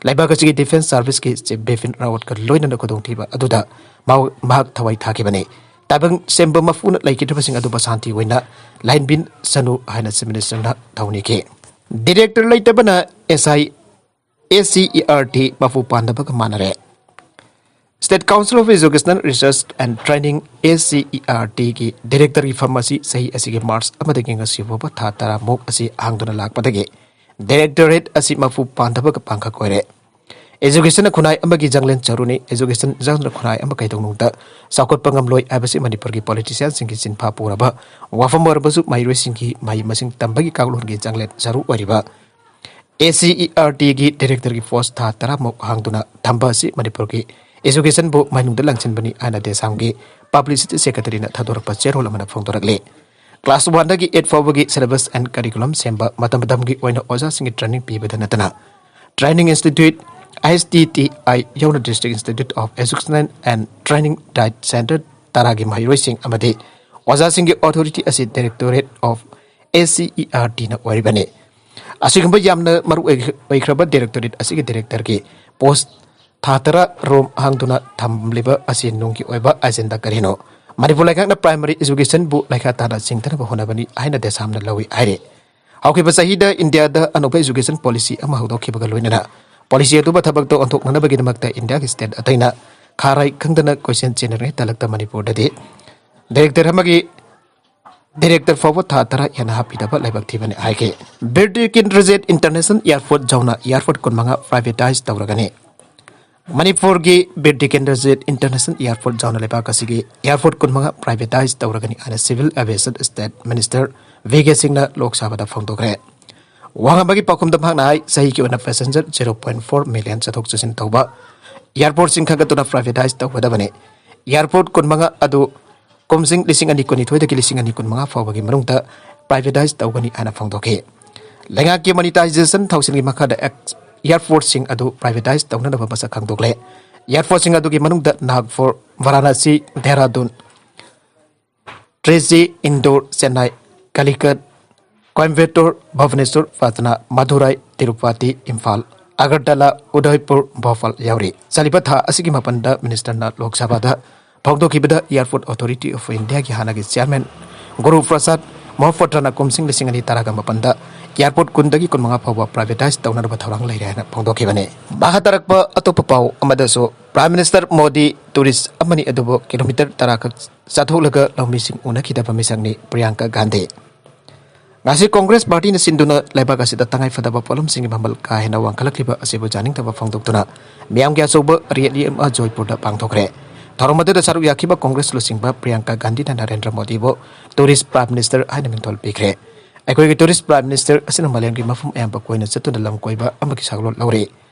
ꯂꯩꯕꯥꯛ ꯑꯁꯤꯒꯤ Defence Serviceꯀꯤ Chief Bipin Rawatꯀ ꯂꯣꯏꯅꯅ ꯈꯨꯗꯣꯡꯊꯤꯕ ꯑꯗꯨꯗ ꯃꯍꯥꯛ ꯃꯍꯥꯛ ꯊꯋꯥꯏ ꯊꯥꯈꯤꯕꯅꯤ꯫ ꯇꯥꯏꯕꯪ ꯁꯦꯝꯕ ꯃꯄꯨꯅ ꯂꯩꯈꯤꯗ꯭ꯔꯕꯁꯤꯡ ꯑꯗꯨꯕꯨ ꯁꯥꯟꯇꯤ ꯑꯣꯏꯅ ꯂꯥꯏꯟꯕꯤꯁꯅꯨ ꯍꯥꯏꯅ Chief Ministerꯅ ꯊꯧꯅꯤꯈꯤ꯫ Director ꯂꯩꯇꯕꯅ S I, S C E R T ꯃꯄꯨ ꯄꯥꯟꯗꯕꯒ ꯃꯥꯟꯅꯔꯦ꯫ State Council of Educational Research and Training, S C E R Tꯒꯤ Directorꯒꯤ ꯐꯝ ꯑꯁꯤ ꯆꯍꯤ ꯑꯁꯤꯒꯤ March ꯑꯃꯗꯒꯤ ꯉꯁꯤ ꯐꯥꯎꯕ ꯊꯥ ꯇꯔꯥꯃꯨꯛ ꯑꯁꯤ ꯍꯥꯡꯗꯨꯅ ꯂꯥꯛꯄꯗꯒꯤ Directorate ꯑꯁꯤ ꯃꯄꯨ ꯄꯥꯟꯗꯕꯒ ꯄꯥꯡꯈꯛ ꯑꯣꯏꯔꯦ꯫ Educationꯅ ꯈꯨꯟꯅꯥꯏ ꯑꯃꯒꯤ ꯖꯪꯂꯦꯟ ꯁꯔꯨꯅꯤ꯫ Education ꯌꯥꯎꯗꯅ ꯈꯨꯟꯅꯥꯏ ꯑꯃ ꯀꯩꯗꯧꯅꯨꯡꯗ ꯆꯥꯎꯈꯠꯄ ꯉꯝꯂꯣꯏ ꯍꯥꯏꯕꯁꯤ ꯃꯅꯤꯄꯨꯔꯒꯤ politicianꯁꯤꯡꯒꯤ ꯆꯤꯟꯐꯥ ꯄꯨꯔꯕ ꯋꯥꯐꯝ ꯑꯣꯏꯔꯕꯁꯨ ꯃꯍꯩꯔꯣꯏꯁꯤꯡꯒꯤ ꯃꯍꯩ ꯃꯁꯤꯡ ꯇꯝꯕꯒꯤ ꯀꯥꯡꯂꯣꯟꯒꯤ ꯖꯪꯂꯦꯟ ꯁꯔꯨ ꯑꯣꯏꯔꯤꯕ S C E R Tꯒꯤ Directorꯒꯤ post ꯊꯥ ꯇꯔꯥꯃꯨꯛ ꯍꯥꯡꯗꯨꯅ ꯊꯝꯕ ꯑꯁꯤ ꯃꯅꯤꯄꯨꯔꯒꯤ Educationꯕꯨ ꯃꯩꯅꯨꯡꯗ ꯂꯪꯁꯤꯟꯕꯅꯤ ꯍꯥꯏꯅ DESAMꯒꯤ Publicity Secretaryꯅ ꯊꯥꯗꯣꯔꯛꯄ ꯆꯦꯔꯣꯜ ꯑꯃꯅ ꯐꯣꯡꯗꯣꯔꯛꯂꯤ꯫ Class oneꯗꯒꯤ eight ꯐꯥꯎꯕꯒꯤ syllabus and curriculum ꯁꯦꯝꯕ, ꯃꯇꯝ ꯃꯇꯝꯒꯤ ꯑꯣꯏꯅ ꯑꯣꯖꯥꯁꯤꯡꯒꯤ training ꯄꯤꯕꯗ ꯅꯠꯇꯅ Training Institute, I S T T I ꯌꯥꯎꯅ District Institute of Education and Training Diet Center ꯇꯔꯥꯒꯤ ꯃꯍꯩꯔꯣꯏꯁꯤꯡ ꯑꯃꯗꯤ ꯑꯣꯖꯥꯁꯤꯡꯒꯤ authority ꯑꯁꯤ Directorate of S C E R Tꯅ ꯑꯣꯏꯔꯤꯕꯅꯤ꯫ ꯑꯁꯤꯒꯨꯝꯕ ꯌꯥꯝꯅ ꯃꯔꯨ ꯑꯣꯏꯈ꯭ꯔꯕ Directorate ꯑꯁꯤꯒꯤ Directorꯒꯤ post ꯊꯥ ꯇꯔꯥ ꯔꯣꯝ ꯍꯥꯡꯗꯨꯅ ꯊꯝꯂꯤꯕ ꯑꯁꯤ ꯅꯨꯡꯒꯤ ꯑꯣꯏꯕ agenda ꯀꯔꯤꯅꯣ? ꯃꯅꯤꯄꯨꯔ ꯂꯩꯉꯥꯛꯅ primary educationꯕꯨ ꯂꯩꯈꯥ ꯇꯥꯅ ꯆꯤꯡꯊꯅꯕ ꯍꯣꯠꯅꯕꯅꯤ ꯍꯥꯏꯅ DESAMꯅ ꯂꯧꯏ ꯍꯥꯏꯔꯤ꯫ ꯍꯧꯈꯤꯕ ꯆꯍꯤꯗ ꯏꯟꯗꯤꯌꯥꯗ ꯑꯅꯧꯕ education policy ꯑꯃ ꯍꯧꯗꯣꯛꯈꯤꯕꯒ ꯂꯣꯏꯅꯅ policy ꯑꯗꯨꯕꯨ ꯊꯕꯛꯇ ꯑꯣꯟꯊꯣꯛꯅꯅꯕꯒꯤꯗꯃꯛꯇ ꯏꯟꯗꯤꯌꯥꯒꯤ state ꯑꯇꯩꯅ ꯈꯥꯔꯥꯏ ꯈꯪꯗꯅ ꯀꯣꯏꯆꯦꯟ ꯆꯦꯟꯅꯔꯤꯉꯩ ꯇꯥꯂꯛꯇ ꯃꯅꯤꯄꯨꯔꯗꯗꯤ Director ꯑꯃꯒꯤ Director ꯐꯥꯎꯕ ꯊꯥ ꯇꯔꯥ ꯍꯦꯟꯅ ꯍꯥꯞꯄꯤꯗꯕ ꯂꯥꯏꯕꯛ ꯊꯤꯕꯅꯤ ꯍꯥꯏꯈꯤ꯫ ꯕꯤꯔ ꯇꯤꯀꯦꯟꯗ꯭ꯔꯖꯤꯠ International Airport ꯌꯥꯎꯅ airport ꯀꯨꯟꯃꯉꯥ privatise ꯇꯧꯔꯒꯅꯤ꯫ ꯃꯅꯤꯄꯨꯔꯒꯤ ꯕꯤꯔ ꯇꯤꯀꯦꯟꯗ꯭ꯔꯖꯤꯠ International Airport ꯌꯥꯎꯅ ꯂꯩꯕꯥꯛ ꯑꯁꯤꯒꯤ airport ꯀꯨꯟꯃꯉꯥ privatise ꯇꯧꯔꯒꯅꯤ ꯍꯥꯏꯅ Civil Aviation State Minister V K ꯁꯤꯡꯅ ꯂꯣꯛ ꯁꯚꯥꯗ ꯐꯣꯡꯗꯣꯛꯈ꯭ꯔꯦ꯫ ꯋꯥ ꯉꯥꯡꯕꯒꯤ ꯄꯥꯎꯈꯨꯝꯗ ꯃꯍꯥꯛꯅ ꯍꯥꯏ, ꯆꯍꯤꯒꯤ ꯑꯣꯏꯅ passenger zero point four million ꯆꯠꯊꯣꯛ ꯆꯠꯁꯤꯟ ꯇꯧꯕ ꯑꯦꯌꯥꯔꯄꯣꯔꯠꯁꯤꯡ ꯈꯟꯒꯠꯇꯨꯅ ꯄ꯭ꯔꯥꯏꯚꯦꯇꯥꯏꯖ ꯇꯧꯒꯗꯕꯅꯤ꯫ ꯑꯦꯌꯥꯔꯄꯣꯔꯠ ꯀꯨꯟꯃꯉꯥ ꯑꯗꯨ ꯀꯨꯝꯖꯤꯡ ꯂꯤꯁꯤꯡ ꯑꯅꯤ ꯀꯨꯟꯅꯤꯊꯣꯏꯗꯒꯤ ꯂꯤꯁꯤꯡ ꯑꯅꯤ ꯀꯨꯟꯃꯉꯥ ꯐꯥꯎꯕꯒꯤ ꯃꯅꯨꯡꯗ ꯄ꯭ꯔꯥꯏꯚꯦꯇꯥꯏꯖ ꯇꯧꯒꯅꯤ ꯍꯥꯏꯅ ꯐꯣꯡꯗꯣꯛꯈꯤ꯫ ꯂꯩꯉꯥꯛꯀꯤ ꯃꯣꯅꯤꯇꯥꯏꯖꯦꯁꯟ ꯊꯧꯁꯤꯜꯒꯤ ꯃꯈꯥꯗ ꯑꯦꯛ-, ꯑꯦꯌꯥꯔꯄꯣꯔꯠꯁꯤꯡ ꯑꯗꯨ ꯄ꯭ꯔꯥꯏꯚꯦꯇꯥꯏꯖ ꯇꯧꯅꯅꯕ ꯃꯁꯛ ꯈꯪꯗꯣꯛꯂꯦ꯫ ꯑꯦꯌꯥꯔꯄꯣꯔꯠꯁꯤꯡ ꯑꯗꯨꯒꯤ ꯃꯅꯨꯡꯗ ꯅꯥꯒꯄꯨꯔ, ꯚꯥꯔꯥꯅꯥꯁꯤ, ꯗꯦꯍꯔꯥꯗꯨꯟ, ꯇ꯭ꯔꯤꯆꯤ, ꯏꯟꯗꯣꯔ, ꯆꯦꯟꯅꯥꯏ, ꯀꯥꯂꯤꯀꯠ, ꯀꯣꯏꯝꯕꯦꯇꯣꯔ, ꯚꯨꯕꯅꯦꯁꯣꯔ, ꯄꯥꯠꯅꯥ, ꯃꯗꯨꯔꯥꯏ, ꯇꯤꯔꯨꯄꯥꯇꯤ, ꯏꯝꯐꯥꯜ, ꯑꯒꯔꯇꯂꯥ, ꯎꯗꯥꯏꯄꯨꯔ, ꯚꯣꯄꯥꯜ ꯌꯥꯎꯔꯤ꯫ ꯆꯠꯂꯤꯕ ꯊꯥ ꯑꯁꯤꯒꯤ ꯃꯥꯄꯟꯗ ꯃꯤꯅꯤꯁꯇꯔꯅ ꯂꯣꯛ ꯁꯚꯥꯗ ꯐꯣꯡꯗꯣꯛꯈꯤꯕꯗ ꯑꯦꯌꯥꯔꯄꯣꯔꯠ ꯑꯣꯊꯣꯔꯤꯇꯤ ꯑꯣꯐ ꯏꯟꯗꯤꯌꯥꯒꯤ ꯍꯥꯟꯅꯒꯤ ꯆꯤꯌꯥꯔꯃꯦꯟ ꯒꯨꯔꯨ ꯄ꯭ꯔꯁꯥꯗ ꯃꯣꯍꯄꯇ꯭ꯔꯅ ꯀꯨꯝꯁꯤꯡ ꯂꯤꯁꯤꯡ ꯑꯅꯤ ꯇꯔꯥꯒ ꯃꯥꯄꯟꯗ ꯑꯦꯌꯥꯔꯄꯣꯔꯠ ꯀꯨꯟꯗꯒꯤ ꯀꯨꯟꯃꯉꯥ ꯐꯥꯎꯕ ꯄ꯭ꯔꯥꯏꯚꯦꯇꯥꯏꯖ ꯇꯧꯅꯅꯕ ꯊꯧꯔꯥꯡ ꯂꯩꯔꯦ ꯍꯥꯏꯅ ꯐꯣꯡꯗꯣꯛꯈꯤꯕꯅꯤ꯫ ꯃꯈꯥ ꯇꯥꯔꯛꯄ ꯑꯇꯣꯞꯄ ꯄꯥꯎ ꯑꯃꯗꯁꯨ ꯄ꯭ꯔꯥꯏꯝ ꯃꯤꯅꯤꯁꯇꯔ ꯃꯣꯗꯤ ꯇꯨꯔꯤꯁ ꯑꯃꯅꯤ ꯑꯗꯨꯕꯨ ꯀꯤꯂꯣꯃꯤꯇꯔ ꯇꯔꯥ ꯈꯛ ꯆꯠꯊꯣꯛꯂꯒ ꯂꯧꯃꯤꯁꯤꯡ ꯎꯅꯈꯤꯗꯕ ꯃꯤꯁꯛꯅꯤ ꯄ꯭ꯔꯤꯌꯥꯡꯀꯥ ꯒꯥꯟꯙꯤ꯫ ꯉꯁꯤ ꯀꯣꯡꯒ꯭ꯔꯦꯁ ꯄꯥꯔꯇꯤꯅ ꯁꯤꯟꯗꯨꯅ ꯂꯩꯕꯥꯛ ꯑꯁꯤꯗ ꯇꯉꯥꯏ ꯐꯗꯕ ꯄꯣꯠꯂꯝꯁꯤꯡꯒꯤ ꯃꯃꯜ ꯀꯥ ꯍꯦꯟꯅ ꯋꯥꯡꯈꯠꯂꯛꯂꯤꯕ ꯑꯁꯤꯕꯨ ꯌꯥꯅꯤꯡꯗꯕ ꯐꯣꯡꯗꯣꯛꯇꯨꯅ ꯃꯤꯌꯥꯝꯒꯤ ꯑꯆꯧꯕ ꯔꯦꯂꯤ ꯑꯃ ꯖꯣꯏꯄꯨꯔꯗ ꯄꯥꯡꯊꯣꯛꯈ꯭ꯔꯦ꯫ ꯊꯧꯔꯝ ꯑꯗꯨꯗ ꯁꯔꯨꯛ ꯌꯥꯈꯤꯕ ꯀꯣꯡꯒ꯭ꯔꯦꯁ ꯂꯨꯆꯤꯡꯕ ꯄ꯭ꯔꯤꯌꯥꯡꯀꯥ ꯒꯥꯟꯙꯤꯅ ꯅꯔꯦꯟꯗ꯭ꯔ ꯃꯣꯗꯤꯕꯨ ꯇꯨꯔꯤꯁ ꯄ꯭ꯔꯥꯏꯝ ꯃꯤꯅꯤꯁꯇꯔ ꯍꯥꯏꯅ ꯃꯤꯡꯊꯣꯜ ꯄꯤꯈ꯭ꯔꯦ꯫ ꯑꯩꯈꯣꯏꯒꯤ ꯇꯨꯔꯤꯁ ꯄ꯭ꯔꯥꯏꯝ ꯃꯤꯅꯤꯁꯇꯔ ꯑꯁꯤꯅ ꯃꯥꯂꯦꯝꯒꯤ ꯃꯐꯝ ꯑꯌꯥꯝꯕ ꯀꯣꯏꯅ ꯆꯠꯇꯨꯅ ꯂꯝ ꯀꯣꯏꯕ ꯑꯃꯒꯤ ꯁꯛꯂꯣꯟ ꯂꯧꯔꯤ꯫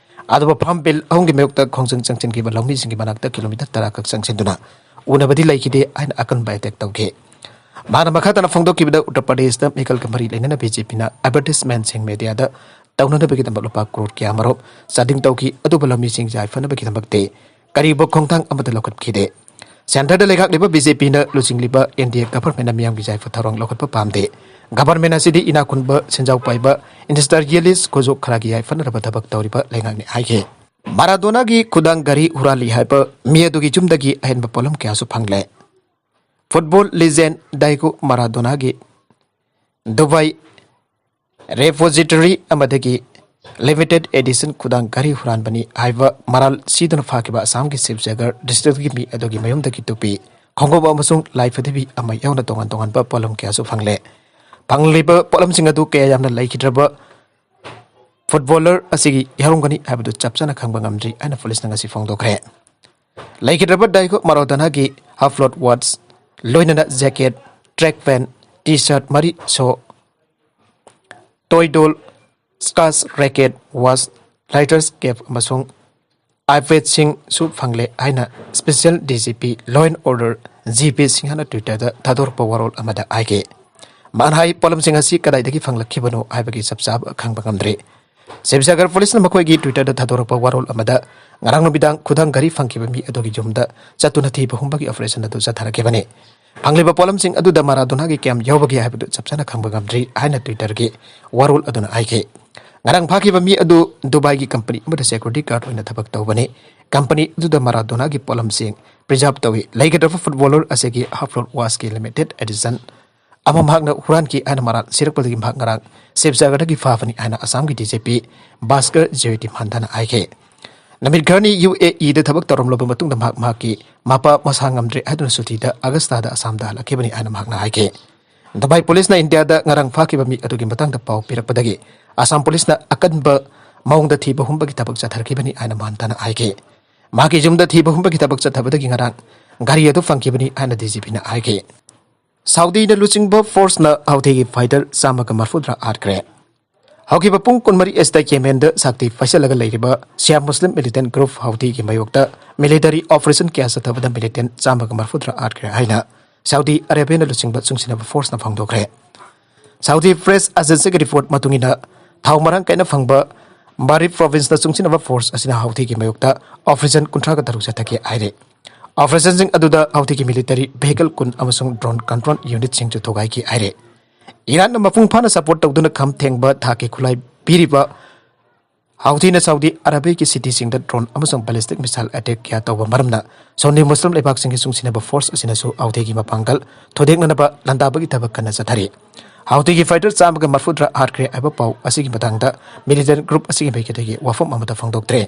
ꯑꯗꯨꯕꯨ ꯐꯥꯔꯝ ꯕꯤꯜ ꯑꯍꯨꯝꯒꯤ ꯃꯥꯌꯣꯛꯇ ꯈꯣꯡꯖꯪ ꯆꯪꯁꯤꯟꯈꯤꯕ ꯂꯧꯃꯤꯁꯤꯡꯒꯤ ꯃꯅꯥꯛꯇ ꯀꯤꯂꯣꯃꯤꯇꯔ ꯇꯔꯥ ꯈꯛ ꯆꯪꯁꯤꯟꯗꯨꯅ ꯎꯅꯕꯗꯤ ꯂꯩꯈꯤꯗꯦ ꯍꯥꯏꯅ ꯑꯀꯟꯕ ꯑꯦꯇꯦꯛ ꯇꯧꯈꯤ꯫ ꯃꯥꯅ ꯃꯈꯥ ꯇꯥꯅ ꯐꯣꯡꯗꯣꯛꯈꯤꯕꯗ, ꯎꯠꯇꯔ ꯄ꯭ꯔꯗꯦꯁꯇ ꯃꯤꯈꯜꯒ ꯃꯔꯤ ꯂꯩꯅꯅ ꯕꯤ ꯖꯦ ꯄꯤꯅ ꯑꯦꯗꯚꯔꯇꯤꯁꯃꯦꯟꯁꯤꯡ ꯃꯦꯗꯤꯌꯥꯗ ꯇꯧꯅꯅꯕꯒꯤꯗꯃꯛ ꯂꯨꯄꯥ ꯀ꯭ꯔꯣꯔ ꯀꯌꯥꯃꯔꯣꯝ ꯆꯥꯗꯤꯡ ꯇꯧꯈꯤ, ꯑꯗꯨꯕꯨ ꯂꯧꯃꯤꯁꯤꯡ ꯌꯥꯏꯐꯅꯕꯒꯤꯗꯃꯛꯇꯤ ꯀꯔꯤꯒꯨꯝꯕ ꯈꯣꯡꯊꯥꯡ ꯑꯃꯠꯇ ꯂꯧꯈꯠꯈꯤꯗꯦ꯫ ꯁꯦꯟꯇꯔꯗ ꯂꯩꯉꯥꯛꯂꯤꯕ ꯕꯤ ꯖꯦ ꯄꯤꯅ ꯂꯨꯆꯤꯡꯂꯤꯕ ꯑꯦꯟ ꯗꯤ ꯑꯦ ꯒꯚꯔꯟꯃꯦꯟꯅ ꯃꯤꯌꯥꯝꯒꯤ ꯌꯥꯏꯐ ꯊꯧꯔꯥꯡ ꯂꯧꯈꯠꯄ ꯄꯥꯝꯗꯦ꯫ ꯒꯚꯔꯟꯃꯦꯟ ꯑꯁꯤꯗꯤ ꯏꯅꯥꯛ ꯈꯨꯟꯕ, ꯁꯦꯟꯖꯥꯎ ꯄꯥꯏꯕ, ꯏꯟꯗꯁꯇ꯭ꯔꯤꯌꯦꯂꯤꯁ ꯈꯨꯖꯣꯛ ꯈꯔꯒꯤ ꯌꯥꯏꯐꯅꯔꯕ ꯊꯕꯛ ꯇꯧꯔꯤꯕ ꯂꯩꯉꯥꯛꯅꯤ ꯍꯥꯏꯈꯤ꯫ ꯃꯥꯔꯥꯗꯣꯅꯥꯒꯤ ꯈꯨꯗꯥꯡ ꯘꯔꯤ ꯍꯨꯔꯥꯜꯂꯤ ꯍꯥꯏꯕ ꯃꯤ ꯑꯗꯨꯒꯤ ꯌꯨꯝꯗꯒꯤ ꯑꯍꯦꯟꯕ ꯄꯣꯠꯂꯝ ꯀꯌꯥꯁꯨ ꯐꯪꯂꯦ꯫ ꯐꯨꯠꯕꯣꯜ ꯂꯤꯖꯦꯟ ꯗꯥꯏꯒꯣ ꯃꯥꯔꯥꯗꯣꯅꯥꯒꯤ ꯗꯨꯕꯥꯏ ꯔꯦꯄꯣꯖꯤꯇꯣꯔꯤ ꯑꯃꯗꯒꯤ ꯂꯤꯃꯤꯇꯦꯗ ꯑꯦꯗꯤꯁꯟ ꯈꯨꯗꯥꯡ ꯘꯔꯤ ꯍꯨꯔꯥꯟꯕꯅꯤ ꯍꯥꯏꯕ ꯃꯔꯥꯜ ꯁꯤꯗꯨꯅ ꯐꯥꯈꯤꯕ ꯑꯁꯥꯝꯒꯤ ꯁꯤꯕꯖꯒꯔ ꯗꯤꯁꯇ꯭ꯔꯤꯛꯀꯤ ꯃꯤ ꯑꯗꯨꯒꯤ ꯃꯌꯨꯝꯗꯒꯤ ꯇꯨꯄꯤ, ꯈꯣꯡꯎꯞ ꯑꯃꯁꯨꯡ ꯂꯥꯏꯐꯗꯤꯕꯤ ꯑꯃ ꯌꯥꯎꯅ ꯇꯣꯉꯥꯟ ꯇꯣꯉꯥꯟꯕ ꯄꯣꯠꯂꯝ ꯀꯌꯥꯁꯨ ꯐꯪꯂꯦ꯫ ꯐꯪꯂꯤꯕ ꯄꯣꯠꯂꯝꯁꯤꯡ ꯑꯗꯨ ꯀꯌꯥ ꯌꯥꯝꯅ ꯂꯩꯈꯤꯗ꯭ꯔꯕ ꯐꯨꯠꯕꯣꯂꯔ ꯑꯁꯤꯒꯤ ꯌꯥꯎꯔꯝꯒꯅꯤ ꯍꯥꯏꯕꯗꯨ ꯆꯞ ꯆꯥꯅ ꯈꯪꯕ ꯉꯝꯗ꯭ꯔꯤ ꯍꯥꯏꯅ ꯄꯨꯂꯤꯁꯅ ꯉꯁꯤ ꯐꯣꯡꯗꯣꯛꯈ꯭ꯔꯦ꯫ ꯂꯩꯈꯤꯗ꯭ꯔꯕ ꯗꯥꯏꯒꯣ ꯃꯥꯔꯥꯗꯣꯅꯥꯒꯤ ꯍꯥꯐ ꯂꯣꯠ ꯋꯥꯠꯆ, ꯂꯣꯏꯅꯅ jacket, track pant, T shirt ꯃꯔꯤ, ꯁꯣ, ꯇꯣꯏ ꯗꯣꯜ, ꯁ꯭ꯀꯥꯁ, ꯔꯦꯀꯦꯠ, ꯋꯥꯆ, ꯂꯥꯏꯇꯔꯁ, ꯀꯦꯞ ꯑꯃꯁꯨꯡ ꯑꯥꯏꯄꯦꯗꯁꯤꯡꯁꯨ ꯐꯪꯂꯦ ꯍꯥꯏꯅ Special DGP Law and Order G P ꯁꯤꯡꯍꯅ Twitterꯗ ꯊꯥꯗꯣꯔꯛꯄ ꯋꯥꯔꯣꯜ ꯑꯃꯗ ꯍꯥꯏꯈꯤ꯫ ꯃꯥꯅ ꯍꯥꯏ, ꯄꯣꯠꯂꯝꯁꯤꯡ ꯑꯁꯤ ꯀꯗꯥꯏꯗꯒꯤ ꯐꯪꯂꯛꯈꯤꯕꯅꯣ ꯍꯥꯏꯕꯒꯤ ꯆꯞ ꯆꯥꯕ ꯈꯪꯕ ꯉꯝꯗ꯭ꯔꯤ꯫ ꯁꯤꯕꯁꯥꯒꯔ ꯄꯨꯂꯤꯁꯅ ꯃꯈꯣꯏꯒꯤ Twitterꯗ ꯊꯥꯗꯣꯔꯛꯄ ꯋꯥꯔꯣꯜ ꯑꯃꯗ, ꯉꯔꯥꯡ ꯅꯨꯃꯤꯗꯥꯡ ꯈꯨꯗꯥꯡ ꯘꯔꯤ ꯐꯪꯈꯤꯕ ꯃꯤ ꯑꯗꯨꯒꯤ ꯌꯨꯝꯗ ꯆꯠꯇꯨꯅ ꯊꯤꯕ ꯍꯨꯝꯕꯒꯤ operation ꯑꯗꯨ ꯆꯠꯊꯔꯛꯈꯤꯕꯅꯤ꯫ ꯐꯪꯂꯤꯕ ꯄꯣꯠꯂꯝꯁꯤꯡ ꯑꯗꯨꯗ ꯃꯥꯔꯥꯗꯣꯅꯥꯒꯤ ꯀꯌꯥꯝ ꯌꯥꯎꯕꯒꯦ ꯍꯥꯏꯕꯗꯨ ꯆꯞ ꯆꯥꯅ ꯈꯪꯕ ꯉꯝꯗ꯭ꯔꯤ ꯍꯥꯏꯅ Twitterꯒꯤ ꯋꯥꯔꯣꯜ ꯑꯗꯨꯅ ꯍꯥꯏꯈꯤ꯫ ꯉꯔꯥꯡ ꯐꯥꯈꯤꯕ ꯃꯤ ꯑꯗꯨ ꯗꯨꯕꯥꯏꯒꯤ company ꯑꯃꯗ security guard ꯑꯣꯏꯅ ꯊꯕꯛ ꯇꯧꯕꯅꯤ꯫ Company ꯑꯗꯨꯗ ꯃꯥꯔꯥꯗꯣꯅꯥꯒꯤ ꯄꯣꯠꯂꯝꯁꯤꯡ preserve ꯇꯧꯏ꯫ ꯂꯩꯒꯗꯕ footballer ꯑꯁꯤꯒꯤ Half Lord Watchꯀꯤ limited edition ꯑꯃ ꯃꯍꯥꯛꯅ ꯍꯨꯔꯥꯟꯈꯤ ꯍꯥꯏꯅ ꯃꯔꯥꯜ ꯁꯤꯔꯛꯄꯗꯒꯤ ꯃꯍꯥꯛ ꯉꯔꯥꯡ ꯁꯤꯕꯁꯥꯒꯔꯗꯒꯤ ꯐꯥꯕꯅꯤ ꯍꯥꯏꯅ ꯑꯁꯥꯝꯒꯤ DGP ꯚꯥꯁꯀꯔ ꯖ꯭ꯌꯣꯇꯤꯃꯥꯟꯗꯅ ꯍꯥꯏꯈꯤ꯫ ꯅꯨꯃꯤꯠ ꯈꯔꯅꯤ UAEꯗ ꯊꯕꯛ ꯇꯧꯔꯝꯂꯕ ꯃꯇꯨꯡꯗ ꯃꯍꯥꯛ ꯃꯍꯥꯛꯀꯤ ꯃꯄꯥ ꯃꯁꯥ ꯉꯝꯗ꯭ꯔꯦ ꯍꯥꯏꯗꯨꯅ ꯁꯨꯇꯤꯗ ꯑꯒꯁꯇꯥꯗ ꯑꯁꯥꯝꯗ ꯍꯜꯂꯛꯈꯤꯕꯅꯤ ꯍꯥꯏꯅ ꯃꯍꯥꯛꯅ ꯍꯥꯏꯈꯤ꯫ ꯗꯨꯕꯥꯏ ꯄꯨꯂꯤꯁꯅ ꯏꯟꯗꯤꯌꯥꯗ ꯉꯔꯥꯡ ꯐꯥꯈꯤꯕ ꯃꯤ ꯑꯗꯨꯒꯤ ꯃꯇꯥꯡꯗ ꯄꯥꯎ ꯄꯤꯔꯛꯄꯗꯒꯤ ꯑꯁꯥꯝ ꯄꯨꯂꯤꯁꯅ ꯑꯀꯟꯕ ꯃꯑꯣꯡꯗ ꯊꯤꯕ ꯍꯨꯝꯕꯒꯤ ꯊꯕꯛ ꯆꯠꯊꯔꯛꯈꯤꯕꯅꯤ ꯍꯥꯏꯅ ꯃꯍꯥꯟꯇꯅ ꯍꯥꯏꯈꯤ꯫ ꯃꯍꯥꯛꯀꯤ ꯌꯨꯝꯗ ꯊꯤꯕ ꯍꯨꯝꯕꯒꯤ ꯊꯕꯛ ꯆꯠꯊꯕꯗꯒꯤ ꯉꯔꯥꯡ ꯒꯥꯔꯤ ꯑꯗꯨ ꯐꯪꯈꯤꯕꯅꯤ ꯍꯥꯏꯅ DGPꯅ ꯍꯥꯏꯈꯤ꯫ ꯁꯥꯎꯗꯤꯅ ꯂꯨꯆꯤꯡꯕ forceꯅ ꯍꯥꯎꯊꯤꯒꯤ fighter ꯆꯥꯝꯃꯒ ꯃꯔꯐꯨꯇꯔꯥ ꯍꯥꯠꯈ꯭ꯔꯦ꯫ ꯍꯧꯈꯤꯕ ꯄꯨꯡ ꯀꯨꯟꯃꯔꯤ ꯑꯁꯤꯗ ꯌꯦꯃꯦꯟꯗ ꯁꯛꯇꯤ ꯄꯥꯏꯁꯤꯜꯂꯒ ꯂꯩꯔꯤꯕ ꯁꯤꯌꯥ ꯃꯨꯁꯂꯤꯝ militant group ꯍꯥꯎꯊꯤꯒꯤ ꯃꯥꯌꯣꯛꯇ military operation ꯀꯌꯥ ꯆꯠꯊꯕꯗ militant ꯆꯥꯝꯃꯒ ꯃꯔꯐꯨꯇꯔꯥ ꯍꯥꯠꯈ꯭ꯔꯦ ꯍꯥꯏꯅ ꯁꯥꯎꯗꯤ ꯑꯔꯦꯕꯤꯌꯥꯅ ꯂꯨꯆꯤꯡꯕ ꯆꯨꯡꯁꯤꯟꯅꯕ forceꯅ ꯐꯣꯡꯗꯣꯛꯈ꯭ꯔꯦ꯫ ꯁꯥꯎꯗꯤ press agencyꯒꯤ report ꯃꯇꯨꯡ ꯏꯟꯅ, ꯊꯥꯎ ꯃꯔꯥꯡ ꯀꯥꯏꯅ ꯐꯪꯕ ꯃꯥꯔꯤꯕ provinceꯅ ꯆꯨꯡꯁꯤꯟꯅꯕ force ꯑꯁꯤꯅ ꯍꯥꯎꯊꯤꯒꯤ ꯃꯥꯌꯣꯛꯇ operation ꯀꯨꯟꯊ꯭ꯔꯥꯒ ꯇꯔꯨꯛ ꯆꯠꯊꯈꯤ ꯍꯥꯏꯔꯤ꯫ Operationꯁꯤꯡ ꯑꯗꯨꯗ ꯍꯥꯎꯊꯤꯒꯤ military vehicle ꯀꯨꯟ ꯑꯃꯁꯨꯡ drone control unitꯁꯤꯡꯁꯨ ꯊꯨꯒꯥꯏꯈꯤ ꯍꯥꯏꯔꯤ꯫ ꯏꯔꯥꯟꯅ ꯃꯄꯨꯡ ꯐꯥꯅ support ꯇꯧꯗꯨꯅ ꯈꯝ ꯊꯦꯡꯕ ꯊꯥꯛꯀꯤ ꯈꯨꯠꯂꯥꯏ ꯄꯤꯔꯤꯕ ꯍꯥꯎꯊꯤꯅ ꯁꯥꯎꯗꯤ ꯑꯔꯥꯕꯤꯌꯥꯒꯤ cityꯁꯤꯡꯗ drone ꯑꯃꯁꯨꯡ ballistic missile attack ꯀꯌꯥ ꯇꯧꯕ ꯃꯔꯝꯅ ꯁꯨꯟꯅꯤ ꯃꯨꯁꯂꯤꯝ ꯂꯩꯕꯥꯛꯁꯤꯡꯒꯤ ꯆꯨꯡꯁꯤꯟꯅꯕ force ꯑꯁꯤꯅꯁꯨ ꯍꯥꯎꯊꯤꯒꯤ ꯃꯄꯥꯡꯒꯜ ꯊꯨꯗꯦꯛꯅꯅꯕ ꯂꯥꯟꯗꯥꯕꯒꯤ ꯊꯕꯛ ꯀꯟꯅ ꯆꯠꯊꯔꯤ꯫ ꯍꯥꯎꯊꯤꯒꯤ fighter ꯆꯥꯝꯃꯒ ꯃꯔꯐꯨꯇꯔꯥ ꯍꯥꯠꯈ꯭ꯔꯦ ꯍꯥꯏꯕ ꯄꯥꯎ ꯑꯁꯤꯒꯤ ꯃꯇꯥꯡꯗ militant group ꯑꯁꯤꯒꯤ ꯃꯥꯏꯀꯩꯗꯒꯤ ꯋꯥꯐꯝ ꯑꯃꯠꯇ ꯐꯣꯡꯗꯣꯛꯇ꯭ꯔꯦ꯫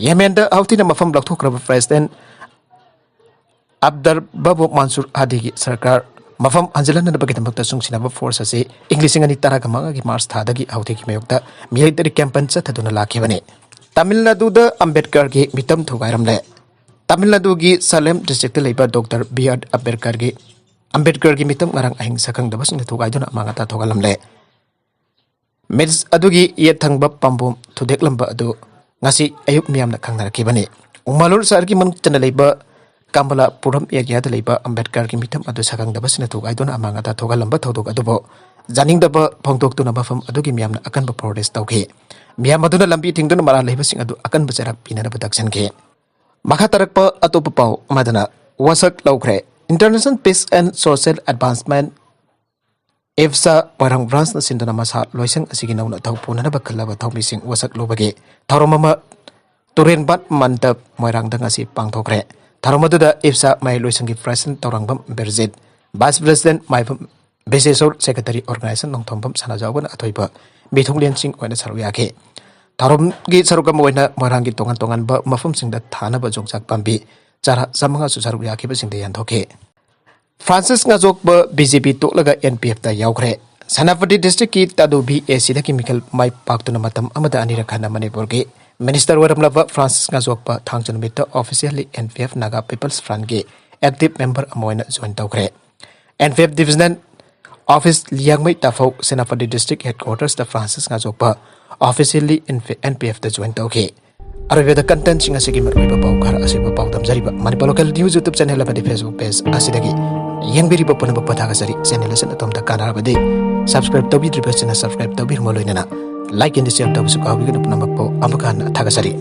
ꯌꯦꯃꯦꯟꯗ ꯍꯥꯎꯊꯤꯅ ꯃꯐꯝ ꯂꯧꯊꯣꯛꯈ꯭ꯔꯕ President ꯑꯕꯗꯔ ꯕꯕꯨ ꯃꯟꯁꯨꯔ ꯍꯥꯗꯤꯒꯤ ꯁꯔꯀꯥꯔ ꯃꯐꯝ ꯍꯟꯖꯤꯜꯍꯟꯅꯕꯒꯤꯗꯃꯛꯇ ꯆꯨꯡꯁꯤꯟꯅꯕ force ꯑꯁꯤ ꯏꯪ ꯂꯤꯁꯤꯡ ꯑꯅꯤ ꯇꯔꯥꯒ ꯃꯉꯥꯒꯤ March ꯊꯥꯗꯒꯤ ꯍꯥꯎꯊꯤꯒꯤ ꯃꯥꯌꯣꯛꯇ military campaign ꯆꯠꯊꯗꯨꯅ ꯂꯥꯛꯈꯤꯕꯅꯤ꯫ ꯇꯥꯃꯤꯜ ꯅꯥꯗꯨꯗ ꯑꯝꯕꯦꯗꯀꯔꯒꯤ ꯃꯤꯇꯝ ꯊꯨꯒꯥꯏꯔꯝꯂꯦ꯫ ꯇꯥꯃꯤꯜ ꯅꯥꯗꯨꯒꯤ ꯁꯂꯦꯝ districtꯇ ꯂꯩꯕ Doctor B R ꯑꯝꯕꯦꯗꯀꯔꯒꯤ, ꯑꯝꯕꯦꯗꯀꯔꯒꯤ ꯃꯤꯇꯝ ꯉꯔꯥꯡ ꯑꯍꯤꯡ ꯁꯛꯈꯪꯗꯕꯁꯤꯡꯅ ꯊꯨꯒꯥꯏꯗꯨꯅ ꯑꯃꯥꯡ ꯑꯇꯥ ꯊꯣꯛꯍꯜꯂꯝꯂꯦ꯫ ꯃꯤꯠꯁ ꯑꯗꯨꯒꯤ ꯌꯦꯠ ꯊꯪꯕ ꯄꯥꯝꯕꯣꯝ ꯊꯨꯗꯦꯛꯂꯝꯕ ꯑꯗꯨ ꯉꯁꯤ ꯑꯌꯨꯛ ꯃꯤꯌꯥꯝꯅ ꯈꯪꯅꯔꯛꯈꯤꯕꯅꯤ꯫ ꯎꯃꯥꯂꯨꯔ ꯁꯍꯔꯒꯤ ꯃꯅꯨꯡ ꯆꯟꯅ ꯂꯩꯕ ꯀꯃꯂꯥꯄꯨꯔꯝ ꯑꯦꯔꯤꯌꯥꯗ ꯂꯩꯕ ꯑꯝꯕꯦꯗꯀꯔꯒꯤ ꯃꯤꯐꯝ ꯑꯗꯨ ꯁꯥꯒꯪꯗꯕꯁꯤꯡꯅ ꯊꯨꯒꯥꯏꯗꯨꯅ ꯑꯃꯥꯡ ꯑꯇꯥ ꯊꯣꯛꯍꯜꯂꯝꯕ ꯊꯧꯗꯣꯛ ꯑꯗꯨꯕꯨ ꯌꯥꯅꯤꯡꯗꯕ ꯐꯣꯡꯗꯣꯛꯇꯨꯅ ꯃꯐꯝ ꯑꯗꯨꯒꯤ ꯃꯤꯌꯥꯝꯅ ꯑꯀꯟꯕ ꯄ꯭ꯔꯣꯇꯦꯁ ꯇꯧꯈꯤ꯫ ꯃꯤꯌꯥꯝ ꯑꯗꯨꯅ ꯂꯝꯕꯤ ꯊꯤꯡꯗꯨꯅ ꯃꯔꯥꯜ ꯂꯩꯕꯁꯤꯡ ꯑꯗꯨ ꯑꯀꯟꯕ ꯆꯩꯔꯥꯛ ꯄꯤꯅꯅꯕ ꯇꯛꯁꯤꯟꯈꯤ꯫ ꯃꯈꯥ ꯇꯥꯔꯛꯄ ꯑꯇꯣꯞꯄ ꯄꯥꯎ ꯑꯃꯗꯅ, ꯋꯥꯁꯛ ꯂꯧꯈ꯭ꯔꯦ꯫ International Peace and Social Advancement, ꯏꯞꯁꯥ ꯃꯣꯏꯔꯥꯡ ꯕ꯭ꯔꯥꯟꯁꯅ ꯁꯤꯟꯗꯨꯅ ꯃꯁꯥ ꯂꯣꯏꯁꯪ ꯑꯁꯤꯒꯤ ꯅꯧꯅ ꯊꯧ ꯄꯨꯅꯅꯕ ꯈꯜꯂꯕ ꯊꯧꯃꯤꯁꯤꯡ ꯋꯥꯁꯛ ꯂꯧꯕꯒꯤ ꯊꯧꯔꯝ ꯑꯃ ꯇꯨꯔꯦꯟꯕꯥꯠ ꯃꯟꯗꯞ ꯃꯣꯏꯔꯥꯡꯗ ꯉꯁꯤ ꯄꯥꯡꯊꯣꯛꯈ꯭ꯔꯦ꯫ ꯊꯧꯔꯝ ꯑꯗꯨꯗ ꯏꯞꯁꯥ ꯃꯍꯩ ꯂꯣꯏꯁꯪꯒꯤ president Thourangbam Birjit, vice president Maibam Biseshor, secretary organisation Nongthombam ꯁꯅꯥꯖꯥꯎꯕꯅ ꯑꯊꯣꯏꯕ ꯃꯤꯊꯨꯡꯂꯦꯟꯁꯤꯡ ꯑꯣꯏꯅ ꯁꯔꯨꯛ ꯌꯥꯈꯤ꯫ ꯊꯧꯔꯝꯒꯤ ꯁꯔꯨꯛ ꯑꯃ ꯑꯣꯏꯅ ꯃꯣꯏꯔꯥꯡꯒꯤ ꯇꯣꯉꯥꯟ ꯇꯣꯉꯥꯟꯕ ꯃꯐꯝꯁꯤꯡꯗ ꯊꯥꯅꯕ ꯌꯣꯡꯆꯥꯛ ꯄꯥꯝꯕꯤ ꯆꯥꯔꯥ ꯆꯥꯃꯉꯥꯁꯨ ꯁꯔꯨꯛ ꯌꯥꯈꯤꯕꯁꯤꯡꯗ ꯌꯦꯟꯊꯣꯛꯈꯤ꯫ Francis ꯉꯥꯖꯣꯛꯄ B J P ꯇꯣꯛꯂꯒ and P ꯑꯦꯐꯇ ꯌꯥꯎꯈ꯭ꯔꯦ꯫ ꯁꯦꯅꯥꯄꯇꯤ ꯗꯤꯁꯇ꯭ꯔꯤꯛꯀꯤ ꯇꯥꯗꯨ ꯚꯤ ꯑꯦ ꯁꯤꯗꯒꯤ ꯃꯤꯈꯜ ꯃꯥꯏ ꯄꯥꯛꯇꯨꯅ ꯃꯇꯝ ꯑꯃꯗ ꯑꯅꯤꯔꯛ ꯍꯟꯅ ꯃꯅꯤꯄꯨꯔꯒꯤ ꯃꯤꯅꯤꯁꯇꯔ ꯑꯣꯏꯔꯝꯂꯕ ꯐ꯭ꯔꯥꯟꯁꯤꯁ ꯉꯥꯖꯣꯛꯄ ꯊꯥꯡꯖ ꯅꯨꯃꯤꯠꯇ officially N P F Naga peoples ꯐ꯭ꯔꯟꯠꯀꯤ ꯑꯦꯛꯇꯤꯚ ꯃꯦꯝꯕꯔ ꯑꯃ ꯑꯣꯏꯅ ꯖꯣꯏꯟ ꯇꯧꯈ꯭ꯔꯦ꯫ N P F divisional office Liangmai Taphou, Senapati district ꯍꯦꯗꯀ꯭ꯋꯥꯇꯔꯁꯇ Francis Ngajokpa officially N P ꯑꯦꯐꯇ ꯖꯣꯏꯟ ꯇꯧꯈꯤ꯫ ꯑꯔꯣꯏꯕꯗ ꯀꯟꯇꯦꯟꯠꯁꯤꯡ ꯑꯁꯤꯒꯤ ꯃꯔꯨꯑꯣꯏꯕ ꯄꯥꯎ ꯈꯔ ꯑꯁꯤꯕꯨ ꯄꯥꯎꯗꯝꯖꯔꯤꯕ Manipur local news YouTube channel ꯑꯃꯗꯤ ꯐꯦꯁꯕꯨꯛ ꯄꯦꯖ ꯑꯁꯤꯗꯒꯤ ꯌꯦꯡꯕꯤꯔꯤꯕ ꯄꯨꯝꯅꯃꯛꯄꯨ ꯊꯥꯒꯠꯆꯔꯤ꯫ ꯆꯦꯅꯦꯜ ꯑꯁꯤꯅ ꯑꯗꯣꯝꯗ ꯀꯥꯟꯅꯔꯕꯗꯤ ꯁꯕꯁꯀ꯭ꯔꯥꯏꯕ ꯇꯧꯕꯤꯗ꯭ꯔꯤꯕꯁꯤꯡꯅ ꯁꯕꯁꯀ꯭ꯔꯥꯏꯕ ꯇꯧꯕꯤꯔꯝꯕ ꯂꯣꯏꯅꯅ ꯂꯥꯏꯛ ꯑꯦꯟ ꯁꯤꯌꯔ ꯇꯧꯕꯁꯨ ꯀꯥꯎꯕꯤꯒꯅꯨ꯫ ꯄꯨꯝꯅꯃꯛꯄꯨ ꯑꯃꯨꯛꯀ ꯍꯟꯅ ꯊꯥꯒꯠꯆꯔꯤ꯫